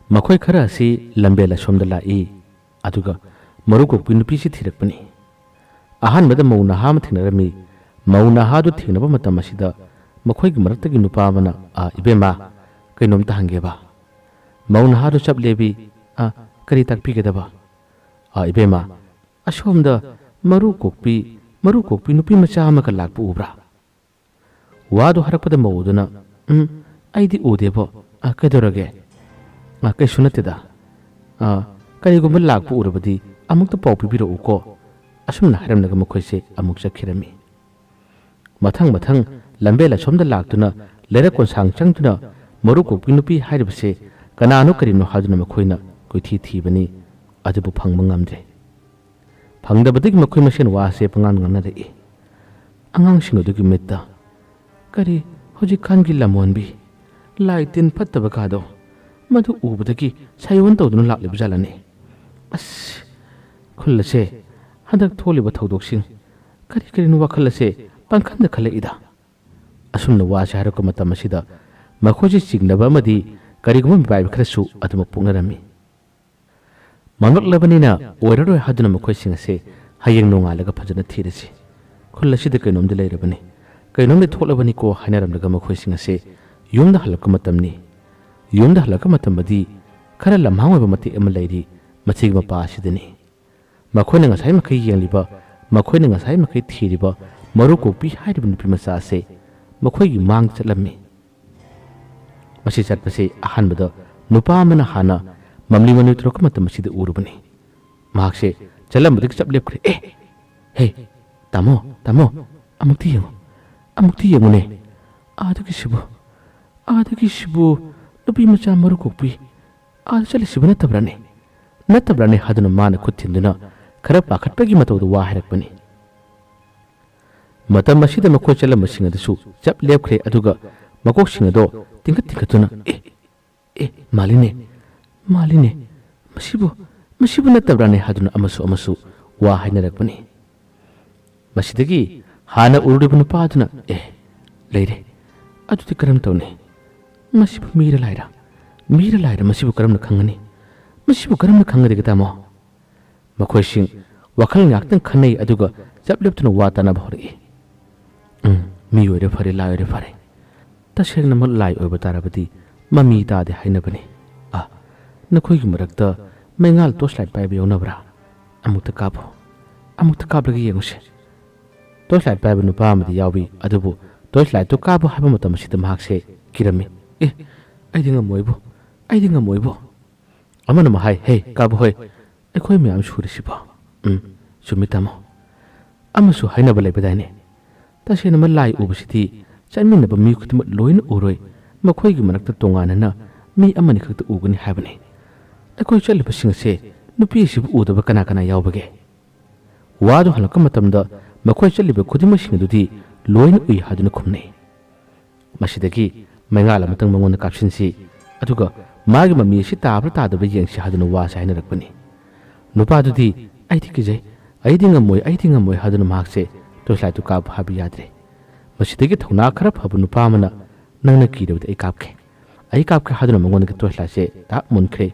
ꯃꯈꯣꯏ ꯈꯔ ꯑꯁꯤ ꯂꯝꯕꯦꯜ ꯑꯁꯣꯝꯗ ꯂꯥꯛꯏ, ꯑꯗꯨꯒ ꯃꯔꯨ ꯀꯣꯛꯄꯤ ꯅꯨꯄꯤꯁꯤ ꯊꯤꯔꯛꯄꯅꯤ꯫ ꯑꯍꯥꯟꯕꯗ ꯃꯧ ꯅꯍꯥ ꯑꯃ ꯊꯦꯡꯅꯔꯝꯃꯤ꯫ ꯃꯧ ꯅꯍꯥꯗꯨ ꯊꯦꯡꯅꯕ ꯃꯇꯝ ꯑꯁꯤꯗ ꯃꯈꯣꯏꯒꯤ ꯃꯔꯛꯇꯒꯤ ꯅꯨꯄꯥ ꯑꯃꯅ, "ꯑ, ꯏꯕꯦꯝꯃ, ꯀꯩꯅꯣꯝꯇ ꯍꯪꯒꯦꯕ?" ꯃꯧ ꯅꯍꯥꯗꯨ ꯆꯞ ꯂꯦꯞꯄꯤ꯫ "ꯑ, ꯀꯔꯤ ꯇꯥꯛꯄꯤꯒꯗꯕ?" "ꯑ, ꯏꯕꯦꯝꯃ, ꯑꯁꯣꯝꯗ ꯃꯔꯨ ꯀꯣꯛꯄꯤ, ꯃꯔꯨ ꯀꯣꯛꯄꯤ ꯅꯨꯄꯤ ꯃꯆꯥ ꯑꯃꯒ ꯂꯥꯛꯄ ꯎꯕ꯭ꯔꯥ?" ꯋꯥꯗꯨ ꯍꯥꯏꯔꯛꯄꯗ ꯃꯧꯗꯨꯅ, "ꯎꯝ, ꯑꯩꯗꯤ ꯎꯗꯦꯕꯣ꯫ ꯑ, ꯀꯩꯗꯧꯔꯒꯦ?" "ꯑ, ꯀꯩꯁꯨ ꯅꯠꯇꯦꯗ꯫ ꯑ, ꯀꯔꯤꯒꯨꯝꯕ ꯂꯥꯛꯄ ꯎꯔꯕꯗꯤ ꯑꯃꯨꯛꯇ ꯄꯥꯎ ꯄꯤꯕꯤꯔꯛꯎꯀꯣ"꯫ ꯑꯁꯨꯝꯅ ꯍꯥꯏꯔꯝꯂꯒ ꯃꯈꯣꯏꯁꯦ ꯑꯃꯨꯛ ꯆꯠꯈꯤꯔꯝꯃꯤ꯫ ꯃꯊꯪ ꯃꯊꯪ ꯂꯝꯕꯦꯜ ꯑꯁꯣꯝꯗ ꯂꯥꯛꯇꯨꯅ ꯂꯩꯔꯛ ꯀꯣꯟꯁꯥꯡ ꯆꯪꯗꯨꯅ ꯃꯔꯨ ꯀꯣꯛꯄꯤ ꯅꯨꯄꯤ ꯍꯥꯏꯔꯤꯕꯁꯦ ꯀꯅꯥꯅꯣ ꯀꯔꯤꯅꯣ ꯍꯥꯏꯗꯨꯅ ꯃꯈꯣꯏꯅ ꯀꯣꯏꯊꯤ ꯊꯤꯕꯅꯤ, ꯑꯗꯨꯕꯨ ꯐꯪꯕ ꯉꯝꯗ꯭ꯔꯦ꯫ ꯐꯪꯗꯕꯗꯒꯤ ꯃꯈꯣꯏ ꯃꯁꯦꯟ ꯋꯥꯁꯦ ꯄꯉꯥꯡ ꯉꯥꯡꯅꯔꯛꯏ꯫ ꯑꯉꯥꯡꯁꯤꯡ ꯑꯗꯨꯒꯤ ꯃꯤꯠꯇ, "ꯀꯔꯤ, ꯍꯧꯖꯤꯛꯀꯥꯟꯒꯤ ꯂꯝꯑꯣꯟꯕꯤ, ꯂꯥꯏ ꯇꯤꯟ ꯐꯠꯇꯕ ꯀꯥꯗꯣ, ꯃꯗꯨ ꯎꯕꯗꯒꯤ ꯁꯥꯏꯑꯣꯟ ꯇꯧꯗꯨꯅ ꯂꯥꯛꯂꯤꯕ ꯖꯥꯠꯂꯅꯦ? ꯑꯁ, ꯈꯨꯜ ꯑꯁꯦ ꯍꯟꯗꯛ ꯊꯣꯛꯂꯤꯕ ꯊꯧꯗꯣꯛꯁꯤꯡ, ꯀꯔꯤ ꯀꯔꯤꯅꯣ ꯋꯥꯈꯜ ꯑꯁꯦ ꯄꯪꯈꯟꯗ ꯈꯜꯂꯛꯏꯗ"꯫ ꯑꯁꯨꯝꯅ ꯋꯥꯁꯦ ꯍꯥꯏꯔꯛꯄ ꯃꯇꯝ ꯑꯁꯤꯗ ꯃꯈꯣꯏꯁꯦ ꯆꯤꯡꯅꯕ ꯑꯃꯗꯤ ꯀꯔꯤꯒꯨꯝꯕ ꯃꯤꯄꯥꯏꯕ ꯈꯔꯁꯨ ꯑꯗꯨꯃꯛ ꯄꯣꯛꯅꯔꯝꯃꯤ꯫ ꯃꯝꯂꯛꯂꯕꯅꯤꯅ ꯑꯣꯏꯔꯔꯣꯏ ꯍꯥꯏꯗꯨꯅ ꯃꯈꯣꯏꯁꯤꯡ ꯑꯁꯦ ꯍꯌꯦꯡ ꯅꯣꯡꯉꯥꯜꯂꯒ ꯐꯖꯅ ꯊꯤꯔꯁꯤ, ꯈꯨꯜ ꯑꯁꯤꯗ ꯀꯩꯅꯣꯝꯗꯤ ꯂꯩꯔꯕꯅꯤ, ꯀꯩꯅꯣꯝꯗꯤ ꯊꯣꯛꯂꯕꯅꯤꯀꯣ ꯍꯥꯏꯅꯔꯝꯂꯒ ꯃꯈꯣꯏꯁꯤꯡ ꯑꯁꯦ ꯌꯨꯝꯗ ꯍꯜꯂꯛꯄ ꯃꯇꯝꯅꯤ꯫ ꯌꯨꯝꯗ ꯍꯜꯂꯛꯄ ꯃꯇꯝꯗꯤ ꯈꯔ ꯂꯝꯍꯥꯡ ꯑꯣꯏꯕ ꯃꯇꯦꯛ ꯑꯃ ꯂꯩꯔꯤ, ꯃꯁꯤꯒꯤ ꯃꯄꯥ ꯑꯁꯤꯗꯅꯤ꯫ ꯃꯈꯣꯏꯅ ꯉꯁꯥꯏ ꯃꯈꯩ ꯌꯦꯡꯂꯤꯕ, ꯃꯈꯣꯏꯅ ꯉꯁꯥꯏ ꯃꯈꯩ ꯊꯤꯔꯤꯕ ꯃꯔꯨ ꯀꯣꯛꯄꯤ ꯍꯥꯏꯔꯤꯕ ꯅꯨꯄꯤ ꯃꯆꯥ ꯑꯁꯦ ꯃꯈꯣꯏꯒꯤ ꯃꯥꯡꯗ ꯆꯠꯂꯝꯃꯤ꯫ ꯃꯁꯤ ꯆꯠꯄꯁꯤ ꯑꯍꯥꯟꯕꯗ ꯅꯨꯄꯥ ꯑꯃꯅ ꯍꯥꯟꯅ ꯃꯝꯂꯤ ꯃꯝꯂꯤ ꯇꯧꯔꯛꯄ ꯃꯇꯝ ꯑꯁꯤꯗ ꯎꯔꯨꯕꯅꯤ꯫ ꯃꯍꯥꯛꯁꯦ ꯆꯠꯂꯝꯕꯗꯒꯤ ꯆꯞ ꯂꯦꯞꯈ꯭ꯔꯦ꯫ "ꯑꯦ! ꯍꯦ! ꯇꯥꯃꯣ! ꯇꯥꯃꯣ! ꯑꯃꯨꯛꯇꯤ ꯌꯦꯡꯉꯨ! ꯑꯃꯨꯛꯇꯤ ꯌꯦꯡꯉꯨꯅꯦ! ꯑꯥꯗꯒꯤꯁꯤꯕꯨ, ꯑꯥꯗꯒꯤꯁꯤꯕꯨ ꯅꯨꯄꯤ ꯃꯆꯥ ꯃꯔꯨ ꯀꯣꯛꯄꯤ ꯑꯥꯗ ꯆꯠꯂꯤꯁꯤꯕꯨ ꯅꯠꯇꯕ꯭ꯔꯥꯅꯦ? ꯅꯠꯇꯕ꯭ꯔꯥꯅꯦ?" ꯍꯥꯏꯗꯨꯅ ꯃꯥꯅ ꯈꯨꯠ ꯊꯤꯟꯗꯨꯅ ꯈꯔ ꯄꯥꯈꯠꯄꯒꯤ ꯃꯇꯧꯗ ꯋꯥ ꯍꯥꯏꯔꯛꯄꯅꯤ꯫ ꯃꯇꯝ ꯑꯁꯤꯗ ꯃꯈꯣꯏ ꯆꯠꯂꯝꯕꯁꯤꯡ ꯑꯗꯨꯁꯨ ꯆꯞ ꯂꯦꯞꯈ꯭ꯔꯦ, ꯑꯗꯨꯒ ꯃꯀꯣꯛꯁꯤꯡ ꯑꯗꯣ ꯇꯤꯡꯈꯠ ꯇꯤꯡꯈꯠꯇꯨꯅ, "ꯑꯦ, ꯑꯦ, ꯃꯥꯜꯂꯤꯅꯦ, ꯃꯥꯜꯂꯤꯅꯦ, ꯃꯁꯤꯕꯨ, ꯃꯁꯤꯕꯨ ꯅꯠꯇꯕ꯭ꯔꯥꯅꯦ?" ꯍꯥꯏꯗꯨꯅ ꯑꯃꯁꯨ ꯑꯃꯁꯨ ꯋꯥ ꯍꯥꯏꯅꯔꯛꯄꯅꯤ꯫ ꯃꯁꯤꯗꯒꯤ ꯍꯥꯟꯅ ꯎꯔꯨꯔꯤꯕ ꯅꯨꯄꯥ ꯑꯗꯨꯅ, "ꯑꯦ, ꯂꯩꯔꯦ, ꯑꯗꯨꯗꯤ ꯀꯔꯝ ꯇꯧꯅꯤ? ꯃꯁꯤꯕꯨ ꯃꯤꯔ ꯂꯥꯏꯔ? ꯃꯤꯔ ꯂꯥꯏꯔ ꯃꯁꯤꯕꯨ ꯀꯔꯝꯅ ꯈꯪꯒꯅꯤ? ꯃꯁꯤꯕꯨ ꯀꯔꯝꯅ ꯈꯪꯒꯗꯒꯦ, ꯇꯥꯃꯣ?" ꯃꯈꯣꯏꯁꯤꯡ ꯋꯥꯈꯜ ꯉꯥꯛꯇꯪ ꯈꯟꯅꯩ, ꯑꯗꯨꯒ ꯆꯞ ꯂꯦꯞꯇꯨꯅ ꯋꯥ ꯇꯥꯅꯕ ꯍꯧꯔꯛꯏ꯫ "ꯎꯝ, ꯃꯤ ꯑꯣꯏꯔꯦ ꯐꯔꯦ, ꯂꯥꯏ ꯑꯣꯏꯔꯦ ꯐꯔꯦ꯫ ꯇꯁꯦꯡꯅꯃꯛ ꯂꯥꯏ ꯑꯣꯏꯕ ꯇꯥꯔꯕꯗꯤ ꯃꯃꯤ ꯇꯥꯗꯦ ꯍꯥꯏꯅꯕꯅꯤ꯫ ꯑ, ꯅꯈꯣꯏꯒꯤ ꯃꯔꯛꯇ ꯃꯩꯉꯥꯜ ꯇꯣꯔꯆ ꯂꯥꯏꯠ ꯄꯥꯏꯕ ꯌꯥꯎꯅꯕ꯭ꯔꯥ? ꯑꯃꯨꯛꯇ ꯀꯥꯞꯄꯣ, ꯑꯃꯨꯛꯇ ꯀꯥꯞꯂꯒ ꯌꯦꯡꯉꯨꯁꯦ꯫" ꯇꯣꯔꯆ ꯂꯥꯏꯠ ꯄꯥꯏꯕ ꯅꯨꯄꯥ ꯑꯃꯗꯤ ꯌꯥꯎꯏ, ꯑꯗꯨꯕꯨ ꯇꯣꯔꯆ ꯂꯥꯏꯠꯇꯨ ꯀꯥꯞꯄꯨ ꯍꯥꯏꯕ ꯃꯇꯝ ꯑꯁꯤꯗ ꯃꯍꯥꯛꯁꯦ ꯀꯤꯔꯝꯃꯤ꯫ "ꯑꯦ, ꯑꯩꯗꯤ ꯉꯝꯃꯣꯏꯕꯨ, ꯑꯩꯗꯤ ꯉꯝꯃꯣꯏꯕꯨ꯫" ꯑꯃꯅ ꯑꯃ ꯍꯥꯏ, "ꯍꯦ, ꯀꯥꯕꯨ ꯍꯣꯏ, ꯑꯩꯈꯣꯏ ꯃꯌꯥꯝ ꯁꯨꯔꯤꯁꯤꯕꯣ?" "ꯎꯝ, ꯆꯨꯝꯃꯤ ꯇꯥꯃꯣ꯫ ꯑꯃꯁꯨ ꯍꯥꯏꯅꯕ ꯂꯩꯕꯗꯥꯏꯅꯦ? ꯇꯁꯦꯡꯅꯃꯛ ꯂꯥꯏ ꯎꯕꯁꯤꯗꯤ ꯆꯠꯃꯤꯟꯅꯕ ꯃꯤꯑꯣꯏ ꯈꯨꯗꯤꯡꯃꯛ ꯂꯣꯏꯅ ꯎꯔꯣꯏ, ꯃꯈꯣꯏꯒꯤ ꯃꯔꯛꯇ ꯇꯣꯉꯥꯟꯅꯅ ꯃꯤ ꯑꯃꯅꯤ ꯈꯛꯇ ꯎꯒꯅꯤ ꯍꯥꯏꯕꯅꯤ꯫ ꯑꯩꯈꯣꯏ ꯆꯠꯂꯤꯕꯁꯤꯡ ꯑꯁꯦ ꯅꯨꯄꯤ ꯑꯁꯤꯕꯨ ꯎꯗꯕ ꯀꯅꯥ ꯀꯅꯥ ꯌꯥꯎꯕꯒꯦ?" ꯋꯥꯗꯨ ꯍꯜꯂꯛꯄ ꯃꯇꯝꯗ ꯃꯈꯣꯏ ꯆꯠꯂꯤꯕ ꯈꯨꯗꯤꯡꯃꯛꯁꯤꯡ ꯑꯗꯨꯗꯤ ꯂꯣꯏꯅ ꯎꯏ ꯍꯥꯏꯗꯨꯅ ꯈꯨꯝꯅꯩ꯫ ꯃꯁꯤꯗꯒꯤ ꯃꯩꯉꯥꯜ ꯑꯃꯇꯪ ꯃꯉꯣꯟꯗ ꯀꯥꯞꯁꯤꯟꯁꯤ, ꯑꯗꯨꯒ ꯃꯥꯒꯤ ꯃꯃꯤ ꯑꯁꯤ ꯇꯥꯕ꯭ꯔꯥ ꯇꯥꯗꯕ꯭ꯔꯥ ꯌꯦꯡꯁꯤ ꯍꯥꯏꯗꯨꯅ ꯋꯥꯁꯦ ꯍꯥꯏꯅꯔꯛꯄꯅꯤ꯫ ꯅꯨꯄꯥꯗꯨꯗꯤ, "ꯑꯩꯗꯤ ꯀꯤꯖꯩ, ꯑꯩꯗꯤ ꯉꯝꯃꯣꯏ, ꯑꯩꯗꯤ ꯉꯝꯃꯣꯏ" ꯍꯥꯏꯗꯨꯅ ꯃꯍꯥꯛꯁꯦ ꯇꯣꯔꯆ ꯂꯥꯏꯠꯇꯨ ꯀꯥꯞꯄꯨ ꯍꯥꯏꯕ ꯌꯥꯗ꯭ꯔꯦ꯫ ꯃꯁꯤꯗꯒꯤ ꯊꯧꯅꯥ ꯈꯔ ꯐꯕ ꯅꯨꯄꯥ ꯑꯃꯅ, "ꯅꯪꯅ ꯀꯤꯔꯕꯗꯤ ꯑꯩ ꯀꯥꯞꯀꯦ, ꯑꯩ ꯀꯥꯞꯀꯦ" ꯍꯥꯏꯗꯨꯅ ꯃꯉꯣꯟꯗꯒꯤ ꯇꯣꯔꯆ ꯂꯥꯏꯠꯁꯦ ꯇꯥꯛ ꯃꯨꯟꯈ꯭ꯔꯦ꯫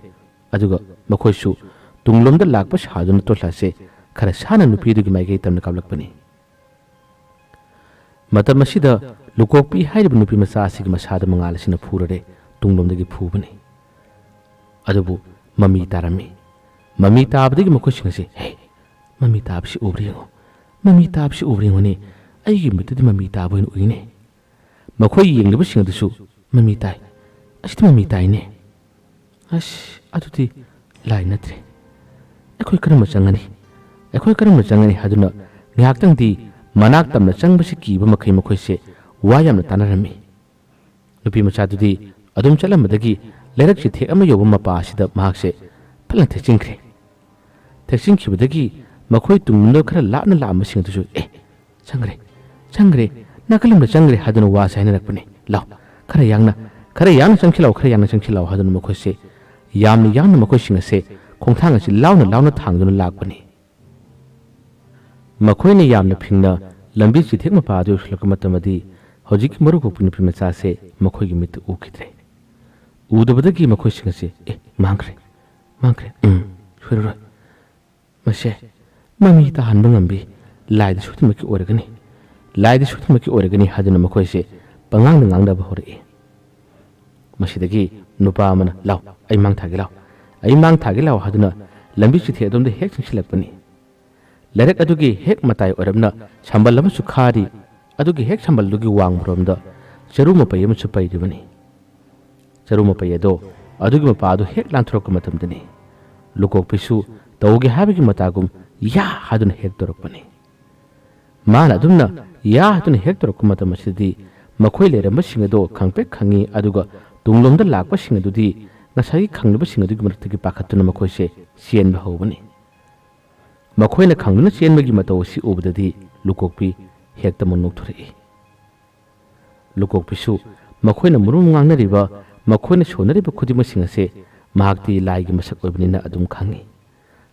ꯑꯗꯨꯒ ꯃꯈꯣꯏꯁꯨ ꯇꯨꯡꯂꯣꯝꯗ ꯂꯥꯛꯄ ꯁꯥꯗꯨꯅ ꯇꯣꯔꯆ ꯂꯥꯏꯠꯁꯦ ꯈꯔ ꯁꯥꯟꯅ ꯅꯨꯄꯤ ꯑꯗꯨꯒꯤ ꯃꯥꯏꯀꯩ ꯇꯝꯅ ꯀꯥꯞꯂꯛꯄꯅꯤ꯫ ꯃꯇꯝ ꯑꯁꯤꯗ ꯂꯨꯀꯣꯛꯄꯤ ꯍꯥꯏꯔꯤꯕ ꯅꯨꯄꯤ ꯃꯆꯥ ꯑꯁꯤꯒꯤ ꯃꯁꯥꯗ ꯃꯉꯥꯜ ꯑꯁꯤꯅ ꯐꯨꯔꯔꯦ, ꯇꯨꯡꯂꯣꯝꯗꯒꯤ ꯐꯨꯕꯅꯤ꯫ ꯑꯗꯨꯕꯨ ꯃꯃꯤ ꯇꯥꯔꯝꯃꯤ꯫ ꯃꯃꯤ ꯇꯥꯕꯗꯒꯤ ꯃꯈꯣꯏꯁꯤꯡ ꯑꯁꯤ, "ꯍꯦ, ꯃꯃꯤ ꯇꯥꯕꯁꯤ ꯎꯕ꯭ꯔꯥ ꯌꯦꯡꯉꯨ, ꯃꯃꯤ ꯇꯥꯕꯁꯤ ꯎꯕ꯭ꯔꯥ ꯌꯦꯡꯉꯨꯅꯦ, ꯑꯩꯒꯤ ꯃꯤꯠꯇꯗꯤ ꯃꯃꯤ ꯇꯥꯕ ꯑꯣꯏꯅ ꯎꯏꯅꯦ"꯫ ꯃꯈꯣꯏ ꯌꯦꯡꯂꯤꯕꯁꯤꯡ ꯑꯗꯨꯁꯨ, "ꯃꯃꯤ ꯇꯥꯏ, ꯑꯁꯤꯗꯤ ꯃꯃꯤ ꯇꯥꯏꯅꯦ꯫ ꯑꯁ, ꯑꯗꯨꯗꯤ ꯂꯥꯏ ꯅꯠꯇ꯭ꯔꯦ꯫ ꯑꯩꯈꯣꯏ ꯀꯔꯝꯕ ꯆꯪꯒꯅꯤ? ꯑꯩꯈꯣꯏ ꯀꯔꯝꯕ ꯆꯪꯒꯅꯤ?" ꯍꯥꯏꯗꯨꯅ ꯉꯥꯏꯍꯥꯛꯇꯪꯗꯤ ꯃꯅꯥꯛ ꯇꯝꯅ ꯆꯪꯕꯁꯤ ꯀꯤꯕ ꯃꯈꯩ ꯃꯈꯣꯏꯁꯦ ꯋꯥ ꯌꯥꯝꯅ ꯇꯥꯅꯔꯝꯃꯤ꯫ ꯅꯨꯄꯤ ꯃꯆꯥꯗꯨꯗꯤ ꯑꯗꯨꯝ ꯆꯠꯂꯝꯕꯗꯒꯤ ꯂꯩꯔꯛ ꯆꯤꯊꯦꯛ ꯑꯃ ꯌꯧꯕ ꯃꯄꯥ ꯑꯁꯤꯗ ꯃꯍꯥꯛꯁꯦ ꯐꯠꯂꯥꯎ ꯊꯦꯛꯆꯤꯟꯈ꯭ꯔꯦ꯫ ꯊꯦꯛꯆꯤꯟꯈꯤꯕꯗꯒꯤ ꯃꯈꯣꯏ ꯇꯨꯡꯂꯣꯝꯗ ꯈꯔ ꯂꯥꯞꯅ ꯂꯥꯛꯑꯝꯕꯁꯤꯡ ꯑꯗꯨꯁꯨ, "ꯑꯦ, ꯆꯪꯈ꯭ꯔꯦ, ꯆꯪꯈ꯭ꯔꯦ, ꯅꯥꯀꯜꯂꯣꯝꯗ ꯆꯪꯈ꯭ꯔꯦ" ꯍꯥꯏꯗꯨꯅ ꯋꯥꯁꯦ ꯍꯥꯏꯅꯔꯛꯄꯅꯤ꯫ "ꯂꯥꯎ, "ꯈꯔ ꯌꯥꯡꯅ, ꯈꯔ ꯌꯥꯡꯅ ꯆꯪꯁꯤꯜꯂꯛꯑꯣ, ꯈꯔ ꯌꯥꯡꯅ ꯆꯪꯁꯤꯜꯂꯛꯑꯣ" ꯍꯥꯏꯗꯨꯅ ꯃꯈꯣꯏꯁꯦ ꯌꯥꯝꯅ ꯌꯥꯡꯅ ꯃꯈꯣꯏꯁꯤꯡ ꯑꯁꯦ ꯈꯣꯡꯊꯥꯡ ꯑꯁꯤ ꯂꯥꯎꯅ ꯂꯥꯎꯅ ꯊꯥꯡꯗꯨꯅ ꯂꯥꯛꯄꯅꯤ꯫ ꯃꯈꯣꯏꯅ ꯌꯥꯝꯅ ꯐꯤꯡꯅ ꯂꯝꯕꯤ ꯆꯤꯊꯦꯛ ꯃꯄꯥ ꯑꯗꯨ ꯌꯧꯁꯤꯜꯂꯛꯄ ꯃꯇꯝꯗꯗꯤ ꯍꯧꯖꯤꯛꯀꯤ ꯃꯔꯨ ꯀꯣꯛꯄꯤ ꯅꯨꯄꯤ ꯃꯆꯥꯁꯦ ꯃꯈꯣꯏꯒꯤ ꯃꯤꯠꯇ ꯎꯈꯤꯗ꯭ꯔꯦ꯫ ꯎꯗꯕꯗꯒꯤ ꯃꯈꯣꯏꯁꯤꯡ ꯑꯁꯤ, "ꯑꯦ, ꯃꯥꯡꯈ꯭ꯔꯦ, ꯃꯥꯡꯈ꯭ꯔꯦ, ꯎꯝ, ꯁꯣꯏꯔꯔꯣꯏ꯫ ꯃꯁꯦ ꯃꯃꯤ ꯇꯥꯍꯟꯕ ꯉꯝꯕꯤ ꯂꯥꯏꯗꯤ ꯁꯣꯏꯗꯅꯃꯛꯀꯤ ꯑꯣꯏꯔꯒꯅꯤ, ꯂꯥꯏꯗꯤ ꯁꯣꯏꯗꯅꯃꯛꯀꯤ ꯑꯣꯏꯔꯒꯅꯤ" ꯍꯥꯏꯗꯨꯅ ꯃꯈꯣꯏꯁꯦ ꯄꯉꯥꯡꯗ ꯉꯥꯡꯅꯕ ꯍꯧꯔꯛꯏ꯫ ꯃꯁꯤꯗꯒꯤ ꯅꯨꯄꯥ ꯑꯃꯅ, "ꯂꯥꯎ, ꯑꯩ ꯃꯥꯡ ꯊꯥꯒꯦ ꯂꯥꯎ, ꯑꯩ ꯃꯥꯡ ꯊꯥꯒꯦ ꯂꯥꯎ" ꯍꯥꯏꯗꯨꯅ ꯂꯝꯕꯤ ꯆꯤꯊꯦꯛ ꯑꯗꯣꯝꯗ ꯍꯦꯛ ꯆꯪꯁꯤꯜꯂꯛꯄꯅꯤ꯫ ꯂꯩꯔꯛ ꯑꯗꯨꯒꯤ ꯍꯦꯛ ꯃꯇꯥꯏ ꯑꯣꯏꯔꯞꯅ ꯁꯝꯕꯜ ꯑꯃꯁꯨ ꯈꯥꯔꯤ꯫ ꯑꯗꯨꯒꯤ ꯍꯦꯛ ꯁꯝꯕꯜꯗꯨꯒꯤ ꯋꯥꯡꯃꯔꯣꯝꯗ ꯆꯔꯨ ꯃꯄꯩ ꯑꯃꯁꯨ ꯄꯩꯔꯤꯕꯅꯤ꯫ ꯆꯔꯨ ꯃꯄꯩ ꯑꯗꯣ ꯑꯗꯨꯒꯤ ꯃꯄꯥ ꯑꯗꯨ ꯍꯦꯛ ꯂꯥꯟꯊꯣꯔꯛꯄ ꯃꯇꯝꯗꯅꯤ꯫ ꯂꯨꯀꯣꯛꯄꯤꯁꯨ ꯇꯧꯒꯦ ꯍꯥꯏꯕꯒꯤ ꯃꯇꯥꯒꯨꯝ "ꯌꯥ" ꯍꯥꯏꯗꯨꯅ ꯍꯦꯛ ꯇꯧꯔꯛꯄꯅꯤ꯫ ꯃꯥꯅ ꯑꯗꯨꯝꯅ "ꯌꯥ" ꯍꯥꯏꯗꯨꯅ ꯍꯦꯛ ꯇꯧꯔꯛꯄ ꯃꯇꯝ ꯑꯁꯤꯗꯗꯤ ꯃꯈꯣꯏ ꯂꯩꯔꯝꯕꯁꯤꯡ ꯑꯗꯣ ꯈꯪꯄ꯭ꯔꯦꯛ ꯈꯪꯉꯤ, ꯑꯗꯨꯒ ꯇꯨꯡꯂꯣꯝꯗ ꯂꯥꯛꯄꯁꯤꯡ ꯑꯗꯨꯗꯤ ꯉꯁꯥꯏꯒꯤ ꯈꯪꯂꯤꯕꯁꯤꯡ ꯑꯗꯨꯒꯤ ꯃꯔꯛꯇꯒꯤ ꯄꯥꯈꯠꯇꯨꯅ ꯃꯈꯣꯏꯁꯦ ꯆꯦꯟꯕ ꯍꯧꯕꯅꯤ꯫ ꯃꯈꯣꯏꯅ ꯈꯪꯗꯨꯅ ꯆꯦꯟꯕꯒꯤ ꯃꯇꯧ ꯑꯁꯤ ꯎꯕꯗꯗꯤ ꯂꯨꯀꯣꯛꯄꯤ ꯍꯦꯛꯇꯃꯛ ꯅꯣꯛꯊꯣꯔꯛꯏ꯫ ꯂꯨꯀꯣꯛꯄꯤꯁꯨ ꯃꯈꯣꯏꯅ ꯃꯔꯨꯝ ꯉꯥꯡꯅꯔꯤꯕ, ꯃꯈꯣꯏꯅ ꯁꯣꯟꯅꯔꯤꯕ ꯈꯨꯗꯤꯡꯃꯛꯁꯤꯡ ꯑꯁꯦ ꯃꯍꯥꯛꯇꯤ ꯂꯥꯏꯒꯤ ꯃꯁꯛ ꯑꯣꯏꯕꯅꯤꯅ ꯑꯗꯨꯝ ꯈꯪꯏ꯫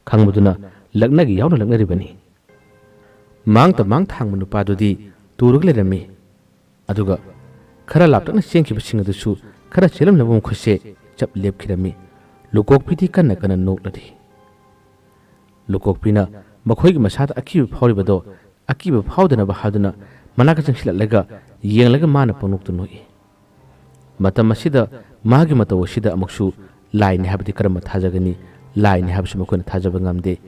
ꯈꯪꯕꯗꯨꯅ ꯂꯛꯅꯒꯦ ꯌꯥꯎꯅ ꯂꯛꯅꯔꯤꯕꯅꯤ꯫ ꯃꯥꯡꯇ ꯃꯥꯡ ꯊꯥꯡꯕ ꯅꯨꯄꯥꯗꯨꯗꯤ ꯇꯨꯔꯒ ꯂꯩꯔꯝꯃꯤ꯫ ꯑꯗꯨꯒ ꯈꯔ ꯂꯥꯞꯇꯛꯅ ꯆꯦꯟꯈꯤꯕꯁꯤꯡ ꯑꯗꯨꯁꯨ ꯈꯔ ꯆꯦꯜꯂꯝꯂꯕ ꯃꯈꯣꯏꯁꯦ ꯆꯞ ꯂꯦꯞꯈꯤꯔꯝꯃꯤ꯫ ꯂꯨꯀꯣꯛꯄꯤꯗꯤ ꯀꯟꯅ ꯀꯟꯅ ꯅꯣꯛꯂꯔꯤ꯫ ꯂꯨꯀꯣꯛꯄꯤꯅ ꯃꯈꯣꯏꯒꯤ ꯃꯁꯥꯗ ꯑꯀꯤꯕ ꯐꯥꯎꯔꯤꯕꯗꯣ, ꯑꯀꯤꯕ ꯐꯥꯎꯗꯅꯕ ꯍꯥꯏꯗꯨꯅ ꯃꯅꯥꯛꯇ ꯆꯪꯁꯤꯜꯂꯛꯂꯒ ꯌꯦꯡꯂꯒ ꯃꯥꯅ ꯄꯪꯅꯣꯛꯇ ꯅꯣꯛꯏ꯫ ꯃꯇꯝ ꯑꯁꯤꯗ ꯃꯥꯒꯤ ꯃꯇꯧ ꯑꯁꯤꯗ ꯑꯃꯨꯛꯁꯨ ꯂꯥꯏꯅꯤ ꯍꯥꯏꯕꯗꯤ ꯀꯔꯝꯕ ꯊꯥꯖꯒꯅꯤ? ꯂꯥꯏꯅꯤ ꯍꯥꯏꯕꯁꯨ ꯃꯈꯣꯏꯅ ꯊꯥꯖꯕ ꯉꯝꯗꯦ꯫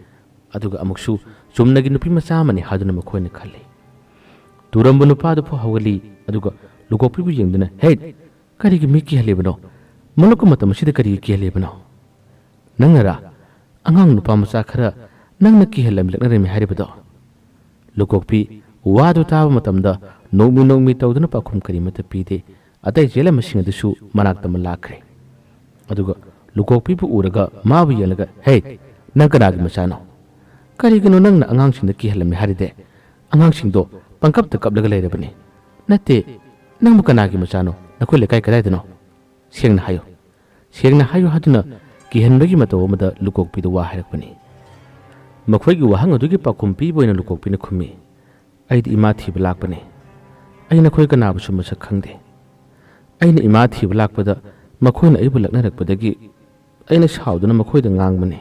ꯑꯗꯨꯒ ꯑꯃꯨꯛꯁꯨ ꯆꯨꯝꯅꯒꯤ ꯅꯨꯄꯤ ꯃꯆꯥ ꯑꯃꯅꯤ ꯍꯥꯏꯗꯨꯅ ꯃꯈꯣꯏꯅ ꯈꯜꯂꯤ꯫ ꯇꯨꯔꯝꯕ ꯅꯨꯄꯥꯗꯨ ꯐꯥꯎ ꯍꯧꯒꯠꯂꯤ, ꯑꯗꯨꯒ ꯂꯨꯀꯣꯛꯄꯤꯕꯨ ꯌꯦꯡꯗꯨꯅ, "ꯍꯦ, ꯀꯔꯤꯒꯤ ꯃꯤ ꯀꯤꯍꯜꯂꯤꯕꯅꯣ? ꯃꯂꯨꯞꯀ ꯃꯇꯝ ꯑꯁꯤꯗ ꯀꯔꯤꯒꯤ ꯀꯤꯍꯜꯂꯤꯕꯅꯣ? ꯅꯪꯅꯔꯥ ꯑꯉꯥꯡ ꯅꯨꯄꯥ ꯃꯆꯥ ꯈꯔ ꯅꯪꯅ ꯀꯤꯍꯜꯂꯝꯃꯤ ꯂꯛꯅꯔꯝꯃꯤ ꯍꯥꯏꯔꯤꯕꯗꯣ?" ꯂꯨꯀꯣꯛꯄꯤ ꯋꯥꯗꯨ ꯇꯥꯕ ꯃꯇꯝꯗ ꯅꯣꯛꯃꯤ ꯅꯣꯛꯃꯤ ꯇꯧꯗꯨꯅ ꯄꯥꯎꯈꯨꯝ ꯀꯔꯤꯃꯠꯇ ꯄꯤꯗꯦ꯫ ꯑꯇꯩ ꯆꯦꯜꯂꯝꯕꯁꯤꯡ ꯑꯗꯨꯁꯨ ꯃꯅꯥꯛꯇ ꯑꯃ ꯂꯥꯛꯈ꯭ꯔꯦ꯫ ꯑꯗꯨꯒ ꯂꯨꯀꯣꯛꯄꯤꯕꯨ ꯎꯔꯒ ꯃꯥꯕꯨ ꯌꯦꯡꯂꯒ, "ꯍꯦ, ꯅꯪ ꯀꯅꯥꯒꯤ ꯃꯆꯥꯅꯣ? ꯀꯔꯤꯒꯤꯅꯣ ꯅꯪꯅ ꯑꯉꯥꯡꯁꯤꯡꯗ ꯀꯤꯍꯜꯂꯝꯃꯤ ꯍꯥꯏꯔꯤꯗꯦ? ꯑꯉꯥꯡꯁꯤꯡꯗꯣ ꯄꯪꯀꯞꯇ ꯀꯞꯂꯒ ꯂꯩꯔꯕꯅꯤ꯫ ꯅꯠꯇꯦ, ꯅꯪꯕꯨ ꯀꯅꯥꯒꯤ ꯃꯆꯥꯅꯣ? "ꯅꯈꯣꯏ ꯂꯩꯀꯥꯏ ꯀꯗꯥꯏꯗꯅꯣ? ꯁꯦꯡꯅ ꯍꯥꯏꯌꯨ꯫ ꯁꯦꯡꯅ ꯍꯥꯏꯌꯨ" ꯍꯥꯏꯗꯨꯅ ꯀꯤꯍꯟꯕꯒꯤ ꯃꯇꯧ ꯑꯃꯗ ꯂꯨꯀꯣꯛꯄꯤꯗ ꯋꯥ ꯍꯥꯏꯔꯛꯄꯅꯤ꯫ ꯃꯈꯣꯏꯒꯤ ꯋꯥꯍꯪ ꯑꯗꯨꯒꯤ ꯄꯥꯎꯈꯨꯝ ꯄꯤꯕ ꯑꯣꯏꯅ ꯂꯨꯀꯣꯛꯄꯤꯅ ꯈꯨꯝꯃꯤ, "ꯑꯩꯗꯤ ꯏꯃꯥ ꯊꯤꯕ ꯂꯥꯛꯄꯅꯤ꯫ ꯑꯩ ꯅꯈꯣꯏ ꯀꯅꯥꯕꯨꯁꯨ ꯃꯁꯛ ꯈꯪꯗꯦ꯫ ꯑꯩꯅ ꯏꯃꯥ ꯊꯤꯕ ꯂꯥꯛꯄꯗ ꯃꯈꯣꯏꯅ ꯑꯩꯕꯨ ꯂꯛꯅꯔꯛꯄꯗꯒꯤ ꯑꯩꯅ ꯁꯥꯎꯗꯨꯅ ꯃꯈꯣꯏꯗ ꯉꯥꯡꯕꯅꯤ꯫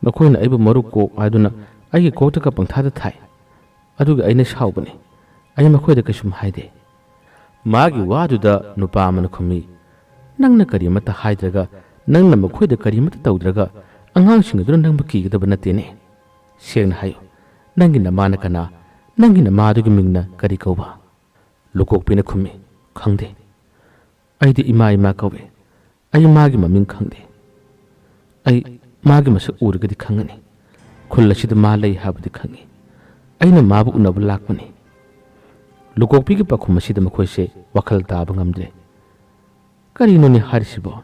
ꯃꯈꯣꯏꯅ ꯑꯩꯕꯨ ꯃꯔꯨꯞ ꯀꯣꯛ ꯍꯥꯏꯗꯨꯅ ꯑꯩꯒꯤ ꯀꯣꯛꯇꯒ ꯄꯪꯊꯥꯗ ꯊꯥꯏ꯫ ꯑꯗꯨꯒ ꯑꯩꯅ ꯁꯥꯎꯕꯅꯤ꯫ ꯑꯩ ꯃꯈꯣꯏꯗ ꯀꯩꯁꯨꯝ ꯍꯥꯏꯗꯦ"꯫ ꯃꯥꯒꯤ ꯋꯥꯗꯨꯗ ꯅꯨꯄꯥ ꯑꯃꯅ ꯈꯨꯝꯃꯤ, "ꯅꯪꯅ ꯀꯔꯤꯃꯠꯇ ꯍꯥꯏꯗ꯭ꯔꯒ, ꯅꯪꯅ ꯃꯈꯣꯏꯗ ꯀꯔꯤꯃꯠꯇ ꯇꯧꯗ꯭ꯔꯒ, ꯑꯉꯥꯡꯁꯤꯡ ꯑꯗꯨꯅ ꯅꯪꯕꯨ ꯀꯤꯒꯗꯕ ꯅꯠꯇꯦꯅꯦ꯫ ꯁꯦꯡꯅ ꯍꯥꯏꯌꯨ, ꯅꯪꯒꯤ ꯅꯃꯥꯅ ꯀꯅꯥ? ꯅꯪꯒꯤ ꯅꯃꯥꯗꯨꯒꯤ ꯃꯤꯡꯅ ꯀꯔꯤ ꯀꯧꯕ?" ꯂꯨꯀꯣꯛꯄꯤꯅ ꯈꯨꯝꯃꯤ, "ꯈꯪꯗꯦ꯫ ꯑꯩꯗꯤ ꯏꯃꯥ ꯏꯃꯥ ꯀꯧꯏ꯫ ꯑꯩ ꯃꯥꯒꯤ ꯃꯃꯤꯡ ꯈꯪꯗꯦ꯫ ꯑꯩ ꯃꯥꯒꯤ ꯃꯁꯛ ꯎꯔꯒꯗꯤ ꯈꯪꯒꯅꯤ꯫ ꯈꯨꯜ ꯑꯁꯤꯗ ꯃꯥ ꯂꯩ ꯍꯥꯏꯕꯗꯤ ꯈꯪꯏ꯫ ꯑꯩꯅ ꯃꯥꯕꯨ ꯎꯅꯕ ꯂꯥꯛꯄꯅꯤ"꯫ ꯂꯨꯀꯣꯛꯄꯤꯒꯤ ꯄꯥꯎꯈꯨꯝ ꯑꯁꯤꯗ ꯃꯈꯣꯏꯁꯦ ꯋꯥꯈꯜ ꯇꯥꯕ ꯉꯝꯗ꯭ꯔꯦ꯫ "ꯀꯔꯤꯅꯣꯅꯦ ꯍꯥꯏꯔꯤꯁꯤꯕꯣ?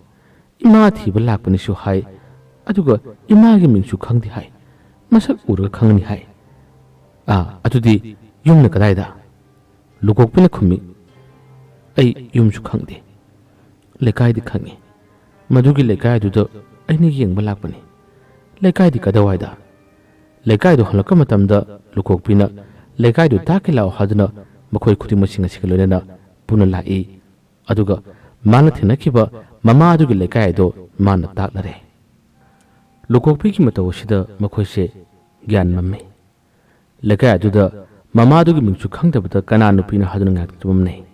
ꯏꯃꯥ ꯊꯤꯕ ꯂꯥꯛꯄꯅꯤꯁꯨ ꯍꯥꯏ, ꯑꯗꯨꯒ ꯏꯃꯥꯒꯤ ꯃꯤꯡꯁꯨ ꯈꯪꯗꯦ ꯍꯥꯏ꯫ ꯃꯁꯛ ꯎꯔꯒ ꯈꯪꯒꯅꯤ ꯍꯥꯏ꯫ ꯑꯥ, ꯑꯗꯨꯗꯤ ꯌꯨꯝꯅ ꯀꯗꯥꯏꯗ?" ꯂꯨꯀꯣꯛꯄꯤꯅ ꯈꯨꯝꯃꯤ, "ꯑꯩ ꯌꯨꯝꯁꯨ ꯈꯪꯗꯦ꯫ ꯂꯩꯀꯥꯏꯗꯤ ꯈꯪꯏ꯫ ꯃꯗꯨꯒꯤ ꯂꯩꯀꯥꯏꯗꯨꯗ ꯑꯩꯅ ꯌꯦꯡꯕ ꯂꯥꯛꯄꯅꯤ"꯫ "ꯂꯩꯀꯥꯏꯗꯤ ꯀꯗꯥꯏꯋꯥꯏꯗ?" ꯂꯩꯀꯥꯏꯗꯨ ꯍꯜꯂꯛꯄ ꯃꯇꯝꯗ ꯂꯨꯀꯣꯛꯄꯤꯅ ꯂꯩꯀꯥꯏꯗꯨ ꯇꯥꯛꯀꯦ ꯂꯥꯛꯑꯣ ꯍꯥꯏꯗꯨꯅ ꯃꯈꯣꯏ ꯈꯨꯗꯤꯡꯃꯛꯁꯤꯡ ꯑꯁꯤꯒ ꯂꯣꯏꯅꯅ ꯄꯨꯟꯅ ꯂꯥꯛꯏ꯫ ꯑꯗꯨꯒ ꯃꯥꯅ ꯊꯦꯡꯅꯈꯤꯕ ꯃꯃꯥ ꯑꯗꯨꯒꯤ ꯂꯩꯀꯥꯏ ꯑꯗꯨ ꯃꯥꯅ ꯇꯥꯛꯅꯔꯦ꯫ ꯂꯨꯀꯣꯛꯄꯤꯒꯤ ꯃꯇꯧ ꯑꯁꯤꯗ ꯃꯈꯣꯏꯁꯦ ꯒ꯭ꯌꯥꯟ ꯃꯝꯃꯤ꯫ ꯂꯩꯀꯥꯏ ꯑꯗꯨꯗ ꯃꯃꯥꯗꯨꯒꯤ ꯃꯤꯡꯁꯨ ꯈꯪꯗꯕꯗ ꯀꯅꯥ ꯅꯨꯄꯤꯅꯣ ꯍꯥꯏꯗꯨꯅ ꯉꯥꯏꯍꯥꯛ ꯇꯨꯝꯃꯝꯅꯩ꯫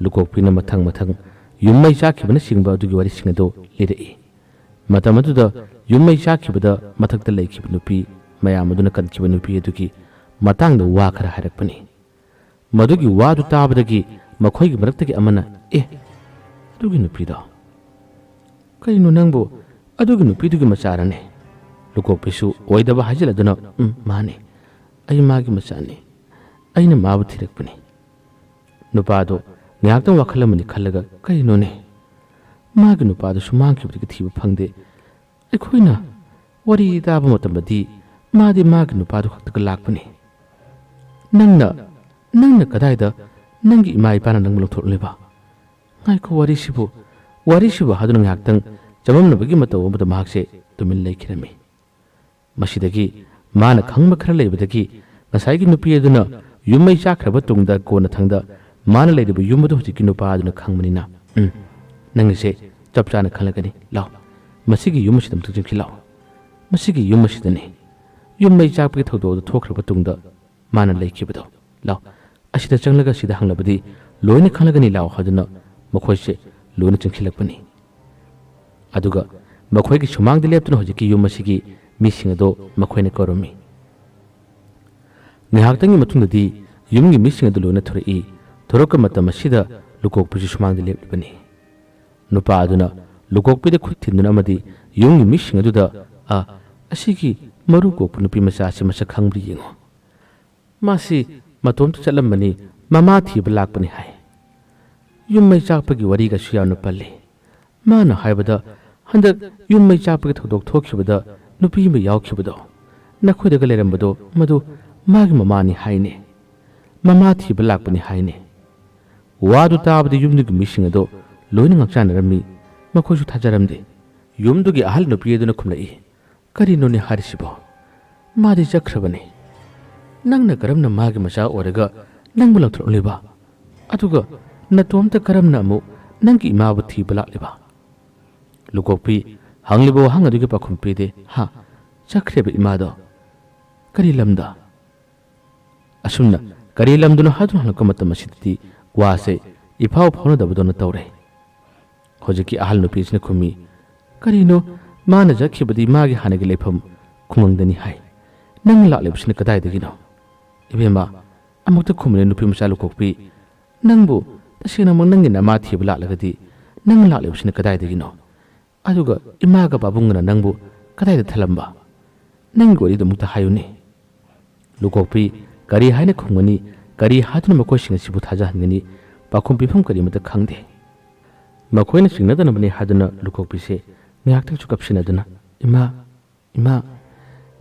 ꯂꯨꯀꯣꯛꯄꯤꯅ ꯃꯊꯪ ꯃꯊꯪ ꯌꯨꯝ ꯃꯩ ꯆꯥꯛꯈꯤꯕꯅꯆꯤꯡꯕ ꯑꯗꯨꯒꯤ ꯋꯥꯔꯤꯁꯤꯡ ꯑꯗꯨ ꯂꯤꯔꯛꯏ꯫ ꯃꯇꯝ ꯑꯗꯨꯗ ꯌꯨꯝ ꯃꯩ ꯆꯥꯛꯈꯤꯕꯗ ꯃꯊꯛꯇ ꯂꯩꯈꯤꯕ ꯅꯨꯄꯤ ꯃꯌꯥꯝ ꯑꯗꯨꯅ ꯀꯟꯈꯤꯕ ꯅꯨꯄꯤ ꯑꯗꯨꯒꯤ ꯃꯇꯥꯡꯗ ꯋꯥ ꯈꯔ ꯍꯥꯏꯔꯛꯄꯅꯤ꯫ ꯃꯗꯨꯒꯤ ꯋꯥꯗꯨ ꯇꯥꯕꯗꯒꯤ ꯃꯈꯣꯏꯒꯤ ꯃꯔꯛꯇꯒꯤ ꯑꯃꯅ, "ꯑꯦ, ꯑꯗꯨꯒꯤ ꯅꯨꯄꯤꯗꯣ? ꯀꯔꯤꯅꯣ ꯅꯪꯕꯨ ꯑꯗꯨꯒꯤ ꯅꯨꯄꯤꯗꯨꯒꯤ ꯃꯆꯥꯔꯅꯦ?" ꯂꯨꯀꯣꯛꯄꯤꯁꯨ ꯑꯣꯏꯗꯕ ꯍꯥꯏꯖꯤꯜꯂꯗꯨꯅ, "ꯎꯝ, ꯃꯥꯅꯦ꯫ ꯑꯩ ꯃꯥꯒꯤ ꯃꯆꯥꯅꯤ꯫ ꯑꯩꯅ ꯃꯥꯕꯨ ꯊꯤꯔꯛꯄꯅꯤ"꯫ ꯅꯨꯄꯥꯗꯣ ꯉꯥꯏꯍꯥꯛꯇꯪ ꯋꯥꯈꯜ ꯑꯃꯅꯤ ꯈꯜꯂꯒ, "ꯀꯔꯤꯅꯣꯅꯦ? ꯃꯥꯒꯤ ꯅꯨꯄꯥꯗꯨꯁꯨ ꯃꯥꯡꯈꯤꯕꯗꯒꯤ ꯊꯤꯕ ꯐꯪꯗꯦ꯫ ꯑꯩꯈꯣꯏꯅ ꯋꯥꯔꯤ ꯇꯥꯕ ꯃꯇꯝꯗꯗꯤ ꯃꯥꯗꯤ ꯃꯥꯒꯤ ꯅꯨꯄꯥꯗꯨ ꯈꯛꯇꯒ ꯂꯥꯛꯄꯅꯤ꯫ ꯅꯪꯅ, ꯅꯪꯅ ꯀꯗꯥꯏꯗ ꯅꯪꯒꯤ ꯏꯃꯥ ꯏꯄꯥꯅ ꯅꯪꯕꯨ ꯂꯧꯊꯣꯛꯂꯤꯕ? "ꯉꯥꯏꯈꯣ, ꯋꯥꯔꯤꯁꯤꯕꯨ, ꯋꯥꯔꯤꯁꯤꯕꯨ" ꯍꯥꯏꯗꯨꯅ ꯉꯥꯏꯍꯥꯛꯇꯪ ꯆꯃꯝꯅꯕꯒꯤ ꯃꯇꯧ ꯑꯃꯗ ꯃꯍꯥꯛꯁꯦ ꯇꯨꯃꯤꯟ ꯂꯩꯈꯤꯔꯝꯃꯤ꯫ ꯃꯁꯤꯗꯒꯤ ꯃꯥꯅ ꯈꯪꯕ ꯈꯔ ꯂꯩꯕꯗꯒꯤ ꯉꯁꯥꯏꯒꯤ ꯅꯨꯄꯤ ꯑꯗꯨꯅ ꯌꯨꯝ ꯃꯩ ꯆꯥꯛꯈ꯭ꯔꯕ ꯇꯨꯡꯗ ꯀꯣꯟꯅꯊꯪꯗ ꯃꯥꯅ ꯂꯩꯔꯤꯕ ꯌꯨꯝ ꯑꯗꯨ ꯍꯧꯖꯤꯛꯀꯤ ꯅꯨꯄꯥ ꯑꯗꯨꯅ ꯈꯪꯕꯅꯤꯅ, "ꯎꯝ, ꯅꯪꯒꯤꯁꯦ ꯆꯞ ꯆꯥꯅ ꯈꯪꯂꯒꯅꯤ꯫ ꯂꯥꯎ, ꯃꯁꯤꯒꯤ ꯌꯨꯝ ꯑꯁꯤꯗ ꯑꯃꯨꯛꯇꯪ ꯆꯪꯁꯤ ꯂꯥꯎ꯫ ꯃꯁꯤꯒꯤ ꯌꯨꯝ ꯑꯁꯤꯗꯅꯤ ꯌꯨꯝ ꯃꯩ ꯆꯥꯛꯄꯒꯤ ꯊꯧꯗꯣꯛ ꯑꯗꯨ ꯊꯣꯛꯈ꯭ꯔꯕ ꯇꯨꯡꯗ ꯃꯥꯅ ꯂꯩꯈꯤꯕꯗꯣ꯫ ꯂꯥꯎ, ꯑꯁꯤꯗ ꯆꯪꯂꯒ ꯁꯤꯗ ꯍꯪꯂꯕꯗꯤ ꯂꯣꯏꯅ ꯈꯪꯂꯒꯅꯤ ꯂꯥꯎ" ꯍꯥꯏꯗꯨꯅ ꯃꯈꯣꯏꯁꯦ ꯂꯣꯏꯅ ꯆꯪꯁꯤꯜꯂꯛꯄꯅꯤ꯫ ꯑꯗꯨꯒ ꯃꯈꯣꯏꯒꯤ ꯁꯨꯃꯥꯡꯗ ꯂꯦꯞꯇꯨꯅ ꯍꯧꯖꯤꯛꯀꯤ ꯌꯨꯝ ꯑꯁꯤꯒꯤ ꯃꯤꯁꯤꯡ ꯑꯗꯣ ꯃꯈꯣꯏꯅ ꯀꯧꯔꯝꯃꯤ꯫ ꯉꯥꯏꯍꯥꯛꯇꯪꯒꯤ ꯃꯇꯨꯡꯗꯗꯤ ꯌꯨꯝꯒꯤ ꯃꯤꯁꯤꯡ ꯑꯗꯨ ꯂꯣꯏꯅ ꯊꯣꯔꯛꯏ꯫ ꯊꯣꯔꯛꯄ ꯃꯇꯝ ꯑꯁꯤꯗ ꯂꯨꯀꯣꯛꯄꯤꯁꯨ ꯁꯨꯃꯥꯡꯗ ꯂꯦꯞꯂꯤꯕꯅꯤ꯫ ꯅꯨꯄꯥ ꯑꯗꯨꯅ ꯂꯨꯀꯣꯛꯄꯤꯗ ꯈꯨꯠ ꯊꯤꯟꯗꯨꯅ ꯑꯃꯗꯤ ꯌꯨꯝꯒꯤ ꯃꯤꯁꯤꯡ ꯑꯗꯨꯗ, "ꯑ, ꯑꯁꯤꯒꯤ ꯃꯔꯨ ꯀꯣꯛꯄ ꯅꯨꯄꯤ ꯃꯆꯥ ꯑꯁꯤ ꯃꯁꯛ ꯈꯪꯕ꯭ꯔꯥ ꯌꯦꯡꯉꯨ꯫ ꯃꯥꯁꯤ ꯃꯇꯣꯝꯇ ꯆꯠꯂꯝꯕꯅꯤ, ꯃꯃꯥ ꯊꯤꯕ ꯂꯥꯛꯄꯅꯤ" ꯍꯥꯏ꯫ ꯌꯨꯝ ꯃꯩ ꯆꯥꯛꯄꯒꯤ ꯋꯥꯔꯤꯒꯁꯨ ꯌꯥꯝꯅ ꯄꯜꯂꯤ꯫ ꯃꯥꯅ ꯍꯥꯏꯕꯗ, ꯍꯟꯗꯛ ꯌꯨꯝ ꯃꯩ ꯆꯥꯛꯄꯒꯤ ꯊꯧꯗꯣꯛ ꯊꯣꯛꯈꯤꯕꯗ ꯅꯨꯄꯤ ꯑꯃ ꯌꯥꯎꯈꯤꯕꯗꯣ, ꯅꯈꯣꯏꯗꯒ ꯂꯩꯔꯝꯕꯗꯣ, ꯃꯗꯨ ꯃꯥꯒꯤ ꯃꯃꯥꯅꯤ ꯍꯥꯏꯅꯦ꯫ ꯃꯃꯥ ꯊꯤꯕ ꯂꯥꯛꯄꯅꯤ ꯍꯥꯏꯅꯦ꯫ ꯋꯥꯗꯨ ꯇꯥꯕꯗ ꯌꯨꯝꯗꯨꯒꯤ ꯃꯤꯁꯤꯡ ꯑꯗꯣ ꯂꯣꯏꯅ ꯉꯛꯆꯥꯟꯅꯔꯝꯃꯤ꯫ ꯃꯈꯣꯏꯁꯨ ꯊꯥꯖꯔꯝꯗꯦ꯫ ꯌꯨꯝꯗꯨꯒꯤ ꯑꯍꯜ ꯅꯨꯄꯤ ꯑꯗꯨꯅ ꯈꯨꯝꯂꯛꯏ, "ꯀꯔꯤꯅꯣꯅꯦ ꯍꯥꯏꯔꯤꯁꯤꯕꯣ? ꯃꯥꯗꯤ ꯆꯠꯈ꯭ꯔꯕꯅꯤ꯫ ꯅꯪꯅ ꯀꯔꯝꯅ ꯃꯥꯒꯤ ꯃꯆꯥ ꯑꯣꯏꯔꯒ ꯅꯪꯕꯨ ꯂꯪꯊꯣꯛꯂꯤꯕ? ꯑꯗꯨꯒ ꯅꯇꯣꯝꯇ ꯀꯔꯝꯅ ꯑꯃꯨꯛ ꯅꯪꯒꯤ ꯏꯃꯥꯕꯨ ꯊꯤꯕ ꯂꯥꯛꯂꯤꯕ?" ꯂꯨꯀꯣꯛꯄꯤ ꯍꯪꯂꯤꯕ ꯋꯥꯍꯪ ꯑꯗꯨꯒꯤ ꯄꯥꯎꯈꯨꯝ ꯄꯤꯗꯦ꯫ "ꯍꯥ, ꯆꯠꯈ꯭ꯔꯦꯕ ꯏꯃꯥꯗꯣ"꯫ "ꯀꯔꯤ ꯂꯝꯗ?" ꯑꯁꯨꯝꯅ ꯀꯔꯤ ꯂꯝꯗꯅꯣ ꯍꯥꯏꯗꯨꯅ ꯍꯪꯂꯛꯄ ꯃꯇꯝ ꯑꯁꯤꯗꯗꯤ ꯋꯥꯁꯦ ꯏꯐꯥꯎ ꯐꯥꯎꯅꯗꯕꯗꯧꯅ ꯇꯧꯔꯦ꯫ ꯍꯧꯖꯤꯛꯀꯤ ꯑꯍꯜ ꯅꯨꯄꯤꯁꯤꯅ ꯈꯨꯝꯃꯤ, "ꯀꯔꯤꯅꯣ? ꯃꯥꯅ ꯆꯠꯈꯤꯕꯗꯤ ꯃꯥꯒꯤ ꯍꯥꯟꯅꯒꯤ ꯂꯩꯐꯝ ꯈꯨꯡꯒꯪꯗꯅꯤ ꯍꯥꯏ꯫ ꯅꯪ ꯂꯥꯛꯂꯤꯕꯁꯤꯅ ꯀꯗꯥꯏꯗꯒꯤꯅꯣ?" "ꯏꯕꯦꯝꯃ, ꯑꯃꯨꯛꯇ ꯈꯨꯝꯃꯨꯅꯦ ꯅꯨꯄꯤ ꯃꯆꯥ ꯂꯨꯀꯣꯛꯄꯤ꯫ ꯅꯪꯕꯨ ꯇꯁꯦꯡꯅꯃꯛ ꯅꯪꯒꯤ ꯅꯃꯥ ꯊꯤꯕ ꯂꯥꯛꯂꯒꯗꯤ ꯅꯪ ꯂꯥꯛꯂꯤꯕꯁꯤꯅ ꯀꯗꯥꯏꯗꯒꯤꯅꯣ? ꯑꯗꯨꯒ ꯏꯃꯥꯒ ꯄꯥꯕꯨꯡꯒꯅ ꯅꯪꯕꯨ ꯀꯗꯥꯏꯗ ꯊꯜꯂꯝꯕ? ꯅꯪꯒꯤ ꯋꯥꯔꯤꯗꯨ ꯑꯃꯨꯛꯇ ꯍꯥꯏꯌꯨꯅꯦ꯫" ꯂꯨꯀꯣꯛꯄꯤ ꯀꯔꯤ ꯍꯥꯏꯅ ꯈꯨꯝꯒꯅꯤ, ꯀꯔꯤ ꯍꯥꯏꯗꯨꯅ ꯃꯈꯣꯏꯁꯤꯡ ꯑꯁꯤꯕꯨ ꯊꯥꯖꯍꯟꯒꯅꯤ? ꯄꯥꯎꯈꯨꯝ ꯄꯤꯐꯝ ꯀꯔꯤꯃꯠꯇ ꯈꯪꯗꯦ꯫ ꯃꯈꯣꯏꯅ ꯆꯤꯡꯅꯗꯅꯕꯅꯤ ꯍꯥꯏꯗꯨꯅ ꯂꯨꯀꯣꯛꯄꯤꯁꯦ ꯉꯥꯏꯍꯥꯛꯇꯪꯁꯨ ꯀꯞꯁꯤꯟꯅꯗꯨꯅ, "ꯏꯃꯥ, ꯏꯃꯥ,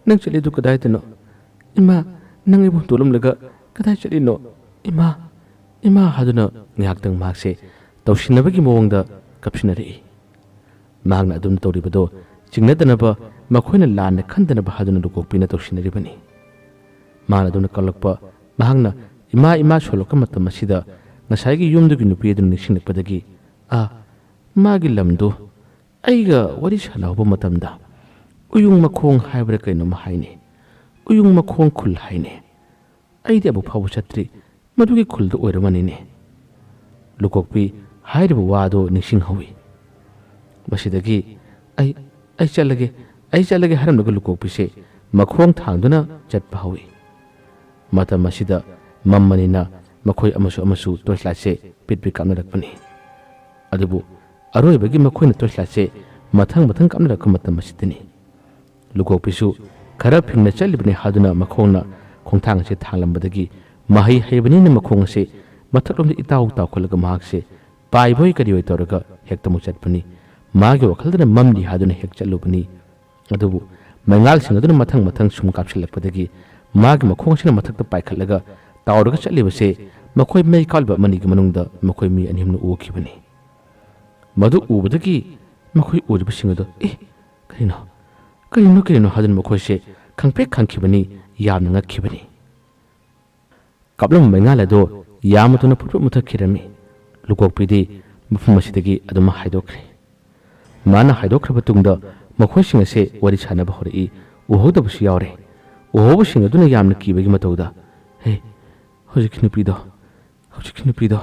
ꯅꯪ ꯆꯠꯂꯤꯗꯨ ꯀꯗꯥꯏꯗꯅꯣ? ꯏꯃꯥ, ꯅꯪ ꯑꯩꯕꯨ ꯍꯨꯟꯗꯣꯛꯂꯝꯂꯒ ꯀꯗꯥꯏ ꯆꯠꯂꯤꯅꯣ? ꯏꯃꯥ, ꯏꯃꯥ" ꯍꯥꯏꯗꯨꯅ ꯉꯥꯏꯍꯥꯛꯇꯪ ꯃꯍꯥꯛꯁꯦ ꯇꯧꯁꯤꯟꯅꯕꯒꯤ ꯃꯑꯣꯡꯗ ꯀꯞꯁꯤꯟꯅꯔꯛꯏ꯫ ꯃꯍꯥꯛꯅ ꯑꯗꯨꯝ ꯇꯧꯔꯤꯕꯗꯣ ꯆꯤꯡꯅꯗꯅꯕ, ꯃꯈꯣꯏꯅ ꯂꯥꯟꯅ ꯈꯟꯗꯅꯕ ꯍꯥꯏꯗꯨꯅ ꯂꯨꯀꯣꯛꯄꯤꯅ ꯇꯧꯁꯤꯟꯅꯔꯤꯕꯅꯤ꯫ ꯃꯥꯅ ꯑꯗꯨꯝꯅ ꯀꯜꯂꯛꯄ, ꯃꯍꯥꯛꯅ "ꯏꯃꯥ, ꯏꯃꯥ" ꯁꯣꯜꯂꯛꯄ ꯃꯇꯝ ꯑꯁꯤꯗ ꯉꯁꯥꯏꯒꯤ ꯌꯨꯝꯗꯨꯒꯤ ꯅꯨꯄꯤ ꯑꯗꯨꯅ ꯅꯤꯡꯁꯤꯡꯂꯛꯄꯗꯒꯤ, "ꯑꯥ, ꯃꯥꯒꯤ ꯂꯝꯗꯣ ꯑꯩꯒ ꯋꯥꯔꯤ ꯁꯥꯟꯅꯍꯧꯕ ꯃꯇꯝꯗ ꯎꯌꯨꯡ ꯃꯈꯣꯡ ꯍꯥꯏꯕ꯭ꯔꯥ ꯀꯩꯅꯣꯝꯃ ꯍꯥꯏꯅꯦ꯫ ꯎꯌꯨꯡ ꯃꯈꯣꯡ ꯈꯨꯜ ꯍꯥꯏꯅꯦ꯫ ꯑꯩꯗꯤ ꯑꯃꯨꯛ ꯐꯥꯎꯕ ꯆꯠꯇ꯭ꯔꯤ꯫ ꯃꯗꯨꯒꯤ ꯈꯨꯜꯗꯨ ꯑꯣꯏꯔꯝꯃꯅꯤꯅꯦ꯫" ꯂꯨꯀꯣꯛꯄꯤ ꯍꯥꯏꯔꯤꯕ ꯋꯥꯗꯨ ꯅꯤꯡꯁꯤꯡꯍꯧꯏ꯫ ꯃꯁꯤꯗꯒꯤ "ꯑꯩ, ꯑꯩ ꯆꯠꯂꯒꯦ, ꯑꯩ ꯆꯠꯂꯒꯦ" ꯍꯥꯏꯔꯝꯂꯒ ꯂꯨꯀꯣꯛꯄꯤꯁꯦ ꯃꯈꯣꯡ ꯊꯥꯡꯗꯨꯅ ꯆꯠꯄ ꯍꯧꯏ꯫ ꯃꯇꯝ ꯑꯁꯤꯗ ꯃꯝꯃꯅꯤꯅ ꯃꯈꯣꯏ ꯑꯃꯁꯨ ꯑꯃꯁꯨ ꯇꯣꯔꯆ ꯂꯥꯏꯠꯁꯦ ꯄꯤꯠ ꯄꯤꯠ ꯀꯥꯞꯅꯔꯛꯄꯅꯤ꯫ ꯑꯗꯨꯕꯨ ꯑꯔꯣꯏꯕꯒꯤ ꯃꯈꯣꯏꯅ ꯇꯣꯔꯆ ꯂꯥꯏꯠꯁꯦ ꯃꯊꯪ ꯃꯊꯪ ꯀꯥꯞꯅꯔꯛꯄ ꯃꯇꯝ ꯑꯁꯤꯗꯅꯤ꯫ ꯂꯨꯀꯣꯛꯄꯤꯁꯨ ꯈꯔ ꯐꯤꯡꯅ ꯆꯠꯂꯤꯕꯅꯤ ꯍꯥꯏꯗꯨꯅ ꯃꯈꯣꯡꯅ ꯈꯣꯡꯊꯥꯡ ꯑꯁꯤ ꯊꯥꯡꯂꯝꯕꯗꯒꯤ ꯃꯍꯩ ꯍꯩꯕꯅꯤꯅ ꯃꯈꯣꯡ ꯑꯁꯤ ꯃꯊꯛꯂꯣꯝꯗ ꯏꯇꯥꯎ ꯇꯥꯎꯈꯠꯂꯒ ꯃꯍꯥꯛꯁꯦ ꯄꯥꯏꯕꯣꯏ ꯀꯔꯤꯑꯣꯏ ꯇꯧꯔꯒ ꯍꯦꯛꯇ ꯑꯃꯨꯛ ꯆꯠꯄꯅꯤ꯫ ꯃꯥꯒꯤ ꯋꯥꯈꯜꯗꯅ ꯃꯝꯂꯤ ꯍꯥꯏꯗꯨꯅ ꯍꯦꯛ ꯆꯠꯂꯨꯕꯅꯤ꯫ ꯑꯗꯨꯕꯨ ꯃꯩꯉꯥꯜꯁꯤꯡ ꯑꯗꯨꯅ ꯃꯊꯪ ꯃꯊꯪ ꯁꯨꯝ ꯀꯥꯞꯁꯤꯜꯂꯛꯄꯗꯒꯤ ꯃꯥꯒꯤ ꯃꯈꯣꯡ ꯑꯁꯤꯅ ꯃꯊꯛꯇ ꯄꯥꯏꯈꯠꯂꯒ ꯇꯥꯎꯔꯒ ꯆꯠꯂꯤꯕꯁꯦ ꯃꯈꯣꯏ ꯃꯩ ꯀꯥꯞꯂꯤꯕ ꯑꯃꯅꯤꯒꯤ ꯃꯅꯨꯡꯗ ꯃꯈꯣꯏ ꯃꯤ ꯑꯅꯤ ꯑꯍꯨꯝꯅ ꯎꯈꯤꯕꯅꯤ꯫ ꯃꯗꯨ ꯎꯕꯗꯒꯤ ꯃꯈꯣꯏ ꯎꯔꯤꯕꯁꯤꯡ ꯑꯗꯨ "ꯑꯦ, ꯀꯔꯤꯅꯣ? ꯀꯔꯤꯅꯣ, ꯀꯔꯤꯅꯣ?" ꯍꯥꯏꯗꯨꯅ ꯃꯈꯣꯏꯁꯦ ꯈꯪꯄ꯭ꯔꯦꯛ ꯈꯪꯈꯤꯕꯅꯤ, ꯌꯥꯝꯅ ꯉꯛꯈꯤꯕꯅꯤ꯫ ꯀꯥꯞꯂꯝꯕ ꯃꯩꯉꯥꯜ ꯑꯗꯨ ꯌꯥꯝꯅ ꯊꯨꯅ ꯐꯨꯠ ꯐꯨꯠ ꯃꯨꯊꯠꯈꯤꯔꯝꯃꯤ꯫ ꯂꯨꯀꯣꯛꯄꯤꯗꯤ ꯃꯐꯝ ꯑꯁꯤꯗꯒꯤ ꯑꯗꯨꯝ ꯍꯥꯏꯗꯣꯛꯈ꯭ꯔꯦ꯫ ꯃꯥꯅ ꯍꯥꯏꯗꯣꯛꯈ꯭ꯔꯕ ꯇꯨꯡꯗ ꯃꯈꯣꯏꯁꯤꯡ ꯑꯁꯦ ꯋꯥꯔꯤ ꯁꯥꯟꯅꯕ ꯍꯧꯔꯛꯏ꯫ ꯎꯍꯧꯗꯕꯁꯨ ꯌꯥꯎꯔꯦ꯫ ꯎꯍꯧꯕꯁꯤꯡ ꯑꯗꯨꯅ ꯌꯥꯝꯅ ꯀꯤꯕꯒꯤ ꯃꯇꯧꯗ, "ꯍꯦ, ꯍꯧꯖꯤꯛꯀꯤ ꯅꯨꯄꯤꯗꯣ, ꯍꯧꯖꯤꯛꯀꯤ ꯅꯨꯄꯤꯗꯣ,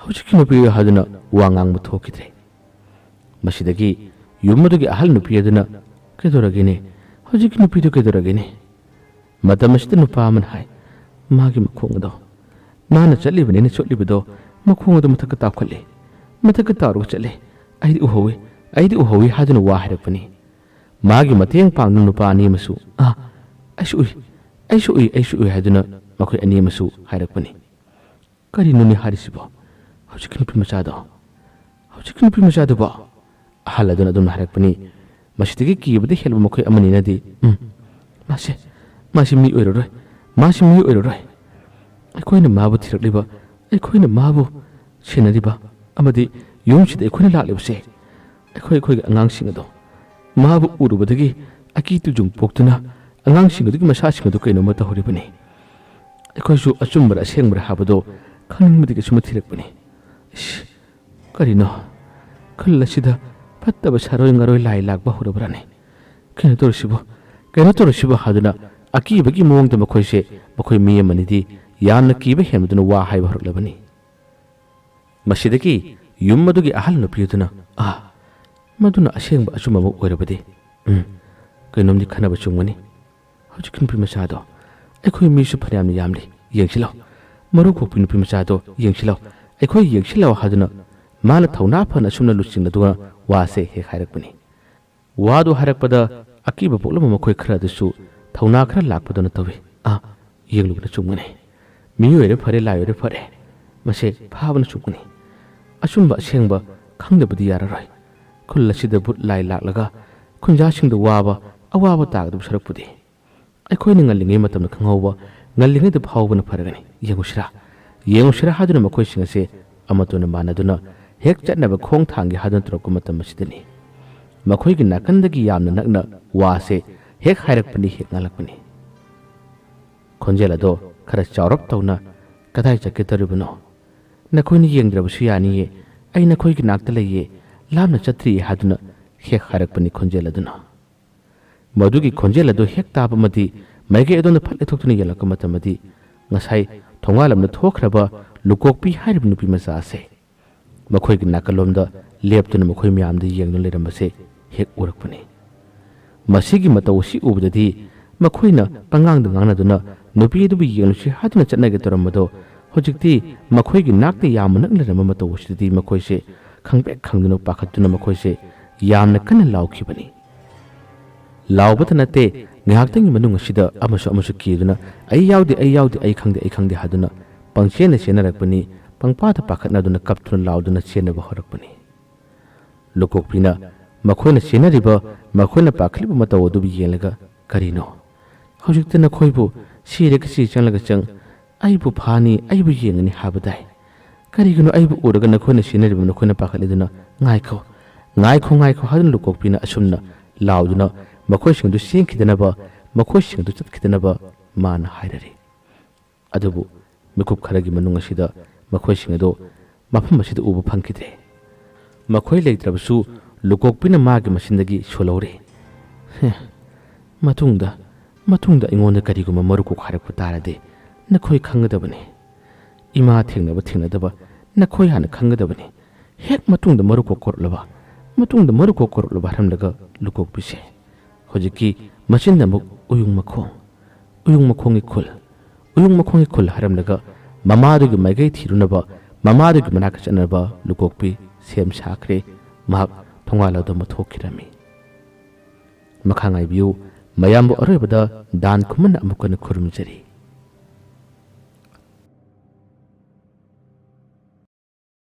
ꯍꯧꯖꯤꯛꯀꯤ ꯅꯨꯄꯤꯗꯣ" ꯍꯥꯏꯗꯨꯅ ꯋꯥ ꯉꯥꯡꯕ ꯊꯣꯛꯈꯤꯗ꯭ꯔꯦ꯫ ꯃꯁꯤꯗꯒꯤ ꯌꯨꯝ ꯑꯗꯨꯒꯤ ꯑꯍꯜ ꯅꯨꯄꯤ ꯑꯗꯨꯅ, "ꯀꯩꯗꯧꯔꯒꯦꯅꯦ? ꯍꯧꯖꯤꯛꯀꯤ ꯅꯨꯄꯤꯗꯨ ꯀꯩꯗꯧꯔꯒꯦꯅꯦ?" ꯃꯇꯝ ꯑꯁꯤꯗ ꯅꯨꯄꯥ ꯑꯃꯅ ꯍꯥꯏ, "ꯃꯥꯒꯤ ꯃꯈꯣꯡ ꯑꯗꯣ, ꯃꯥꯅ ꯆꯠꯂꯤꯕꯅꯤꯅ ꯆꯣꯠꯂꯤꯕꯗꯣ, ꯃꯈꯣꯡ ꯑꯗꯨ ꯃꯊꯛꯇ ꯇꯥꯎꯈꯠꯂꯦ, ꯃꯊꯛꯇ ꯇꯥꯎꯔꯒ ꯆꯠꯂꯦ꯫ ꯑꯩꯗꯤ ꯎꯍꯧꯏ, ꯑꯩꯗꯤ ꯎꯍꯧꯏ" ꯍꯥꯏꯗꯨꯅ ꯋꯥ ꯍꯥꯏꯔꯛꯄꯅꯤ꯫ ꯃꯥꯒꯤ ꯃꯇꯦꯡ ꯄꯥꯡꯗꯨꯅ ꯅꯨꯄꯥ ꯑꯅꯤ ꯑꯃꯁꯨ, "ꯑꯥ, ꯑꯩꯁꯨ ꯎꯏ, ꯑꯩꯁꯨ ꯎꯏ, ꯑꯩꯁꯨ ꯎꯏ" ꯍꯥꯏꯗꯨꯅ ꯃꯈꯣꯏ ꯑꯅꯤ ꯑꯃꯁꯨ ꯍꯥꯏꯔꯛꯄꯅꯤ꯫ "ꯀꯔꯤꯅꯣꯅꯦ ꯍꯥꯏꯔꯤꯁꯤꯕꯣ? ꯍꯧꯖꯤꯛꯀꯤ ꯅꯨꯄꯤ ꯃꯆꯥꯗꯣ, ꯍꯧꯖꯤꯛꯀꯤ ꯅꯨꯄꯤ ꯃꯆꯥꯗꯨꯕꯣ?" ꯑꯍꯜ ꯑꯗꯨꯅ ꯑꯗꯨꯝ ꯍꯥꯏꯔꯛꯄꯅꯤ꯫ ꯃꯁꯤꯗꯒꯤ ꯀꯤꯕꯗꯤ ꯍꯦꯟꯕ ꯃꯈꯣꯏ ꯑꯃꯅꯤꯅꯗꯤ, "ꯎꯝ, ꯃꯥꯁꯦ, ꯃꯥꯁꯦ ꯃꯤ ꯑꯣꯏꯔꯔꯣꯏ, ꯃꯥꯁꯦ ꯃꯤ ꯑꯣꯏꯔꯔꯣꯏ꯫ ꯑꯩꯈꯣꯏꯅ ꯃꯥꯕꯨ ꯊꯤꯔꯛꯂꯤꯕ, ꯑꯩꯈꯣꯏꯅ ꯃꯥꯕꯨ ꯁꯦꯟꯅꯔꯤꯕ, ꯑꯃꯗꯤ ꯌꯨꯝꯁꯤꯗ ꯑꯩꯈꯣꯏꯅ ꯂꯥꯛꯂꯤꯕꯁꯦ, ꯑꯩꯈꯣꯏ ꯑꯩꯈꯣꯏꯒꯤ ꯑꯉꯥꯡꯁꯤꯡ ꯑꯗꯣ ꯃꯥꯕꯨ ꯎꯔꯨꯕꯗꯒꯤ ꯑꯀꯤ ꯇꯨꯖꯨꯡ ꯄꯣꯛꯇꯨꯅ ꯑꯉꯥꯡꯁꯤꯡ ꯑꯗꯨꯒꯤ ꯃꯁꯥꯁꯤꯡ ꯑꯗꯨ ꯀꯩꯅꯣꯝꯃ ꯇꯧꯍꯧꯔꯤꯕꯅꯤ꯫ ꯑꯩꯈꯣꯏꯁꯨ ꯑꯆꯨꯝꯕꯔ ꯑꯁꯦꯡꯕꯔ ꯍꯥꯏꯕꯗꯣ ꯈꯪꯅꯤꯡꯕꯗꯒꯤ ꯁꯨꯝ ꯊꯤꯔꯛꯄꯅꯤ꯫ ꯏꯁ, ꯀꯔꯤꯅꯣ? ꯈꯨꯜ ꯑꯁꯤꯗ ꯐꯠꯇꯕ ꯁꯥꯔꯣꯏ ꯉꯥꯔꯣꯏ ꯂꯥꯏ ꯂꯥꯛꯄ ꯍꯧꯔꯕ꯭ꯔꯥꯅꯦ? ꯀꯩꯅꯣ ꯇꯧꯔꯤꯁꯤꯕꯨ? ꯀꯩꯅꯣ ꯇꯧꯔꯤꯁꯤꯕꯨ ꯍꯥꯏꯗꯨꯅ ꯑꯀꯤꯕꯒꯤ ꯃꯑꯣꯡꯗ ꯃꯈꯣꯏꯁꯦ, ꯃꯈꯣꯏ ꯃꯤ ꯑꯃꯅꯤꯗꯤ ꯌꯥꯝꯅ ꯀꯤꯕ ꯍꯦꯟꯕꯗꯨꯅ ꯋꯥ ꯍꯥꯏꯕ ꯍꯧꯔꯛꯂꯕꯅꯤ꯫ ꯃꯁꯤꯗꯒꯤ ꯌꯨꯝ ꯑꯗꯨꯒꯤ ꯑꯍꯜ ꯅꯨꯄꯤ ꯑꯗꯨꯅ, "ꯑꯥ, ꯃꯗꯨꯅ ꯑꯁꯦꯡꯕ ꯑꯆꯨꯝꯕ ꯑꯃ ꯑꯣꯏꯔꯕꯗꯤ, ꯎꯝ, ꯀꯩꯅꯣꯝꯗꯤ ꯈꯟꯅꯕ ꯆꯨꯝꯒꯅꯤ꯫ ꯍꯧꯖꯤꯛꯀꯤ ꯅꯨꯄꯤ ꯃꯆꯥꯗꯣ, ꯑꯩꯈꯣꯏ ꯃꯤꯁꯨ ꯐꯅꯌꯥꯝꯅ ꯌꯥꯝꯂꯤ, ꯌꯦꯡꯁꯤꯜꯂꯣ꯫ ꯃꯔꯨ ꯀꯣꯛꯄꯤ ꯅꯨꯄꯤ ꯃꯆꯥꯗꯣ ꯌꯦꯡꯁꯤꯜꯂꯣ, ꯑꯩꯈꯣꯏ ꯌꯦꯡꯁꯤꯜꯂꯣ" ꯍꯥꯏꯗꯨꯅ ꯃꯥꯅ ꯊꯧꯅꯥ ꯐꯅ ꯑꯁꯨꯝꯅ ꯂꯨꯆꯤꯡꯅꯗꯨꯅ ꯋꯥꯁꯦ ꯍꯦꯛ ꯍꯥꯏꯔꯛꯄꯅꯤ꯫ ꯋꯥꯗꯨ ꯍꯥꯏꯔꯛꯄꯗ ꯑꯀꯤꯕ ꯄꯣꯛꯂꯝꯕ ꯃꯈꯣꯏ ꯈꯔ ꯑꯗꯨꯁꯨ ꯊꯧꯅꯥ ꯈꯔ ꯂꯥꯛꯄꯗꯧꯅ ꯇꯧꯏ꯫ "ꯑꯥ, ꯌꯦꯡꯂꯨꯕꯅ ꯆꯨꯝꯒꯅꯤ꯫ ꯃꯤꯑꯣꯏꯔꯦ ꯐꯔꯦ, ꯂꯥꯏ ꯑꯣꯏꯔꯦ ꯐꯔꯦ꯫ ꯃꯁꯦ ꯐꯥꯕꯅ ꯆꯨꯝꯒꯅꯤ꯫ ꯑꯆꯨꯝꯕ ꯑꯁꯦꯡꯕ ꯈꯪꯗꯕꯗꯤ ꯌꯥꯔꯔꯣꯏ꯫ ꯈꯨꯜ ꯑꯁꯤꯗ ꯚꯨꯠ ꯂꯥꯏ ꯂꯥꯛꯂꯒ ꯈꯨꯟꯖꯥꯁꯤꯡꯗ ꯋꯥꯕ ꯑꯋꯥꯕ ꯇꯥꯒꯗꯕ ꯁꯔꯨꯛꯄꯨꯗꯤ ꯑꯩꯈꯣꯏꯅ ꯉꯜꯂꯤꯉꯩ ꯃꯇꯝꯗ ꯈꯪꯍꯧꯕ, ꯉꯜꯂꯤꯉꯩꯗ ꯐꯥꯎꯕꯅ ꯐꯔꯒꯅꯤ꯫ ꯌꯦꯡꯉꯨꯁꯤꯔꯥ? ꯌꯦꯡꯉꯨꯁꯤꯔꯥ?" ꯍꯥꯏꯗꯨꯅ ꯃꯈꯣꯏꯁꯤꯡ ꯑꯁꯦ ꯑꯃꯠꯇ ꯑꯣꯏꯅ ꯃꯥꯟꯅꯗꯨꯅ ꯍꯦꯛ ꯆꯠꯅꯕ ꯈꯣꯡ ꯊꯥꯡꯒꯦ ꯍꯥꯏꯗꯨꯅ ꯇꯧꯔꯛꯄ ꯃꯇꯝ ꯑꯁꯤꯗꯅꯤ꯫ ꯃꯈꯣꯏꯒꯤ ꯅꯥꯀꯟꯗꯒꯤ ꯌꯥꯝꯅ ꯅꯛꯅ ꯋꯥꯁꯦ ꯍꯦꯛ ꯍꯥꯏꯔꯛꯄꯅꯤ, ꯍꯦꯛ ꯉꯥꯡꯂꯛꯄꯅꯤ꯫ ꯈꯣꯟꯖꯦꯜ ꯑꯗꯣ ꯈꯔ ꯆꯥꯎꯔꯞ ꯇꯧꯅ, "ꯀꯗꯥꯏ ꯆꯠꯀꯦ ꯇꯧꯔꯤꯕꯅꯣ? ꯅꯈꯣꯏꯅ ꯌꯦꯡꯗ꯭ꯔꯕꯁꯨ ꯌꯥꯅꯤꯌꯦ, ꯑꯩ ꯅꯈꯣꯏꯒꯤ ꯅꯥꯛꯇ ꯂꯩꯌꯦ, ꯂꯥꯞꯅ ꯆꯠꯇ꯭ꯔꯤꯌꯦ" ꯍꯥꯏꯗꯨꯅ ꯍꯦꯛ ꯍꯥꯏꯔꯛꯄꯅꯤ ꯈꯣꯟꯖꯦꯜ ꯑꯗꯨꯅ꯫ ꯃꯗꯨꯒꯤ ꯈꯣꯟꯖꯦꯜ ꯑꯗꯨ ꯍꯦꯛ ꯇꯥꯕ ꯑꯃꯗꯤ ꯃꯥꯏꯀꯩ ꯑꯗꯣꯝꯗ ꯐꯠ ꯂꯩꯊꯣꯛꯇꯨꯅ ꯌꯦꯡꯂꯛꯄ ꯃꯇꯝꯗꯗꯤ ꯉꯁꯥꯏ ꯊꯣꯡꯒꯥꯜ ꯑꯃꯗ ꯊꯣꯛꯈ꯭ꯔꯕ ꯂꯨꯀꯣꯛꯄꯤ ꯍꯥꯏꯔꯤꯕ ꯅꯨꯄꯤ ꯃꯆꯥ ꯑꯁꯦ ꯃꯈꯣꯏꯒꯤ ꯅꯥꯀꯜꯂꯣꯝꯗ ꯂꯦꯞꯇꯨꯅ ꯃꯈꯣꯏ ꯃꯌꯥꯝꯗ ꯌꯦꯡꯗꯨꯅ ꯂꯩꯔꯝꯕꯁꯦ ꯍꯦꯛ ꯎꯔꯛꯄꯅꯤ꯫ ꯃꯁꯤꯒꯤ ꯃꯇꯧ ꯑꯁꯤ ꯎꯕꯗꯗꯤ ꯃꯈꯣꯏꯅ ꯄꯉꯥꯡꯗ ꯉꯥꯡꯅꯗꯨꯅ ꯅꯨꯄꯤ ꯑꯗꯨꯕꯨ ꯌꯦꯡꯂꯨꯁꯤ ꯍꯥꯏꯗꯨꯅ ꯆꯠꯅꯒꯦ ꯇꯧꯔꯝꯕꯗꯣ ꯍꯧꯖꯤꯛꯇꯤ ꯃꯈꯣꯏꯒꯤ ꯅꯥꯛꯇ ꯌꯥꯝꯅ ꯅꯛꯅ ꯂꯩꯔꯝꯕ ꯃꯇꯧ ꯑꯁꯤꯗꯗꯤ ꯃꯈꯣꯏꯁꯦ ꯈꯪꯄ꯭ꯔꯦꯛ ꯈꯪꯗꯨꯅ ꯄꯥꯈꯠꯇꯨꯅ ꯃꯈꯣꯏꯁꯦ ꯌꯥꯝꯅ ꯀꯟꯅ ꯂꯥꯎꯈꯤꯕꯅꯤ꯫ ꯂꯥꯎꯕꯇ ꯅꯠꯇꯦ, ꯉꯥꯏꯍꯥꯛꯇꯪꯒꯤ ꯃꯅꯨꯡ ꯑꯁꯤꯗ ꯑꯃꯁꯨ ꯑꯃꯁꯨ ꯀꯤꯗꯨꯅ "ꯑꯩ ꯌꯥꯎꯗꯦ, ꯑꯩ ꯌꯥꯎꯗꯦ, ꯑꯩ ꯈꯪꯗꯦ, ꯑꯩ ꯈꯪꯗꯦ" ꯍꯥꯏꯗꯨꯅ ꯄꯪꯆꯦꯟꯗ ꯆꯦꯟꯅꯔꯛꯄꯅꯤ, ꯄꯪꯄꯥꯗ ꯄꯥꯈꯠꯅꯗꯨꯅ ꯀꯞꯇꯨꯅ ꯂꯥꯎꯗꯨꯅ ꯆꯦꯟꯅꯕ ꯍꯧꯔꯛꯄꯅꯤ꯫ ꯂꯨꯀꯣꯛꯄꯤꯅ ꯃꯈꯣꯏꯅ ꯆꯦꯟꯅꯔꯤꯕ, ꯃꯈꯣꯏꯅ ꯄꯥꯈꯠꯂꯤꯕ ꯃꯇꯧ ꯑꯗꯨꯕꯨ ꯌꯦꯡꯂꯒ, "ꯀꯔꯤꯅꯣ? ꯍꯧꯖꯤꯛꯇ ꯅꯈꯣꯏꯕꯨ ꯁꯤꯔꯒ ꯁꯤ ꯆꯪꯂꯒ ꯆꯪ, ꯑꯩꯕꯨ ꯐꯥꯅꯤ, ꯑꯩꯕꯨ ꯌꯦꯡꯒꯅꯤ ꯍꯥꯏꯕꯗꯥꯏ? "ꯀꯔꯤꯒꯤꯅꯣ ꯑꯩꯕꯨ ꯎꯔꯒ ꯅꯈꯣꯏꯅ ꯆꯦꯟꯅꯔꯤꯕ ꯅꯈꯣꯏꯅ ꯄꯥꯈꯠꯂꯤꯗꯨꯅ? ꯉꯥꯏꯈꯣ, ꯉꯥꯏꯈꯣ, ꯉꯥꯏꯈꯣ" ꯍꯥꯏꯗꯨꯅ ꯂꯨꯀꯣꯛꯄꯤꯅ ꯑꯁꯨꯝꯅ ꯂꯥꯎꯗꯨꯅ ꯃꯈꯣꯏꯁꯤꯡ ꯑꯗꯨ ꯆꯦꯟꯈꯤꯗꯅꯕ, ꯃꯈꯣꯏꯁꯤꯡ ꯑꯗꯨ ꯆꯠꯈꯤꯗꯅꯕ ꯃꯥꯅ ꯍꯥꯏꯔꯔꯤ꯫ ꯑꯗꯨꯕꯨ ꯃꯤꯀꯨꯞ ꯈꯔꯒꯤ ꯃꯅꯨꯡ ꯑꯁꯤꯗ ꯃꯈꯣꯏꯁꯤꯡ ꯑꯗꯨ ꯃꯐꯝ ꯑꯁꯤꯗ ꯎꯕ ꯐꯪꯈꯤꯗ꯭ꯔꯦ꯫ ꯃꯈꯣꯏ ꯂꯩꯇ꯭ꯔꯕꯁꯨ ꯂꯨꯀꯣꯛꯄꯤꯅ ꯃꯥꯒꯤ ꯃꯆꯤꯟꯗꯒꯤ ꯁꯣꯜꯍꯧꯔꯦ꯫ "ꯍꯦ, ꯃꯇꯨꯡꯗ, ꯃꯇꯨꯡꯗ ꯑꯩꯉꯣꯟꯗ ꯀꯔꯤꯒꯨꯝꯕ ꯃꯔꯨꯀꯣꯛ ꯍꯥꯏꯔꯛꯄ ꯇꯥꯔꯗꯤ ꯅꯈꯣꯏ ꯈꯪꯒꯗꯕꯅꯤ꯫ ꯏꯃꯥ ꯊꯦꯡꯅꯕ ꯊꯦꯡꯅꯗꯕ ꯅꯈꯣꯏ ꯍꯥꯟꯅ ꯈꯪꯒꯗꯕꯅꯤ꯫ ꯍꯦꯛ ꯃꯇꯨꯡꯗ ꯃꯔꯨꯀꯣꯛ ꯀꯧꯔꯛꯂꯕ, ꯃꯇꯨꯡꯗ ꯃꯔꯨꯀꯣꯛ ꯀꯧꯔꯛꯂꯕ" ꯍꯥꯏꯔꯝꯂꯒ ꯂꯨꯀꯣꯛꯄꯤꯁꯦ ꯍꯧꯖꯤꯛꯀꯤ ꯃꯆꯤꯟꯗ ꯑꯃꯨꯛ ꯎꯌꯨꯡ ꯃꯈꯣꯡ, ꯎꯌꯨꯡ ꯃꯈꯣꯡꯒꯤ ꯈꯨꯜ, ꯎꯌꯨꯡ ꯃꯈꯣꯡꯒꯤ ꯈꯨꯜ ꯍꯥꯏꯔꯝꯂꯒ ꯃꯃꯥꯗꯨꯒꯤ ꯃꯥꯏꯀꯩ ꯊꯤꯔꯨꯅꯕ, ꯃꯃꯥꯗꯨꯒꯤ ꯃꯅꯥꯛꯇ ꯆꯠꯅꯕ ꯂꯨꯀꯣꯛꯄꯤ ꯁꯦꯝ ꯁꯥꯈ꯭ꯔꯦ꯫ ꯃꯍꯥꯛ ꯊꯣꯡꯒꯥꯜ ꯑꯗꯨ ꯑꯃ ꯊꯣꯛꯈꯤꯔꯝꯃꯤ꯫ ꯃꯈꯥ ꯉꯥꯏꯕꯤꯌꯨ꯫ ꯃꯌꯥꯝꯕꯨ ꯑꯔꯣꯏꯕꯗ ꯗꯥꯟ ꯈꯨꯃꯟꯅ ꯑꯃꯨꯛ ꯍꯟꯅ ꯈꯨꯔꯨꯝꯖꯔꯤ꯫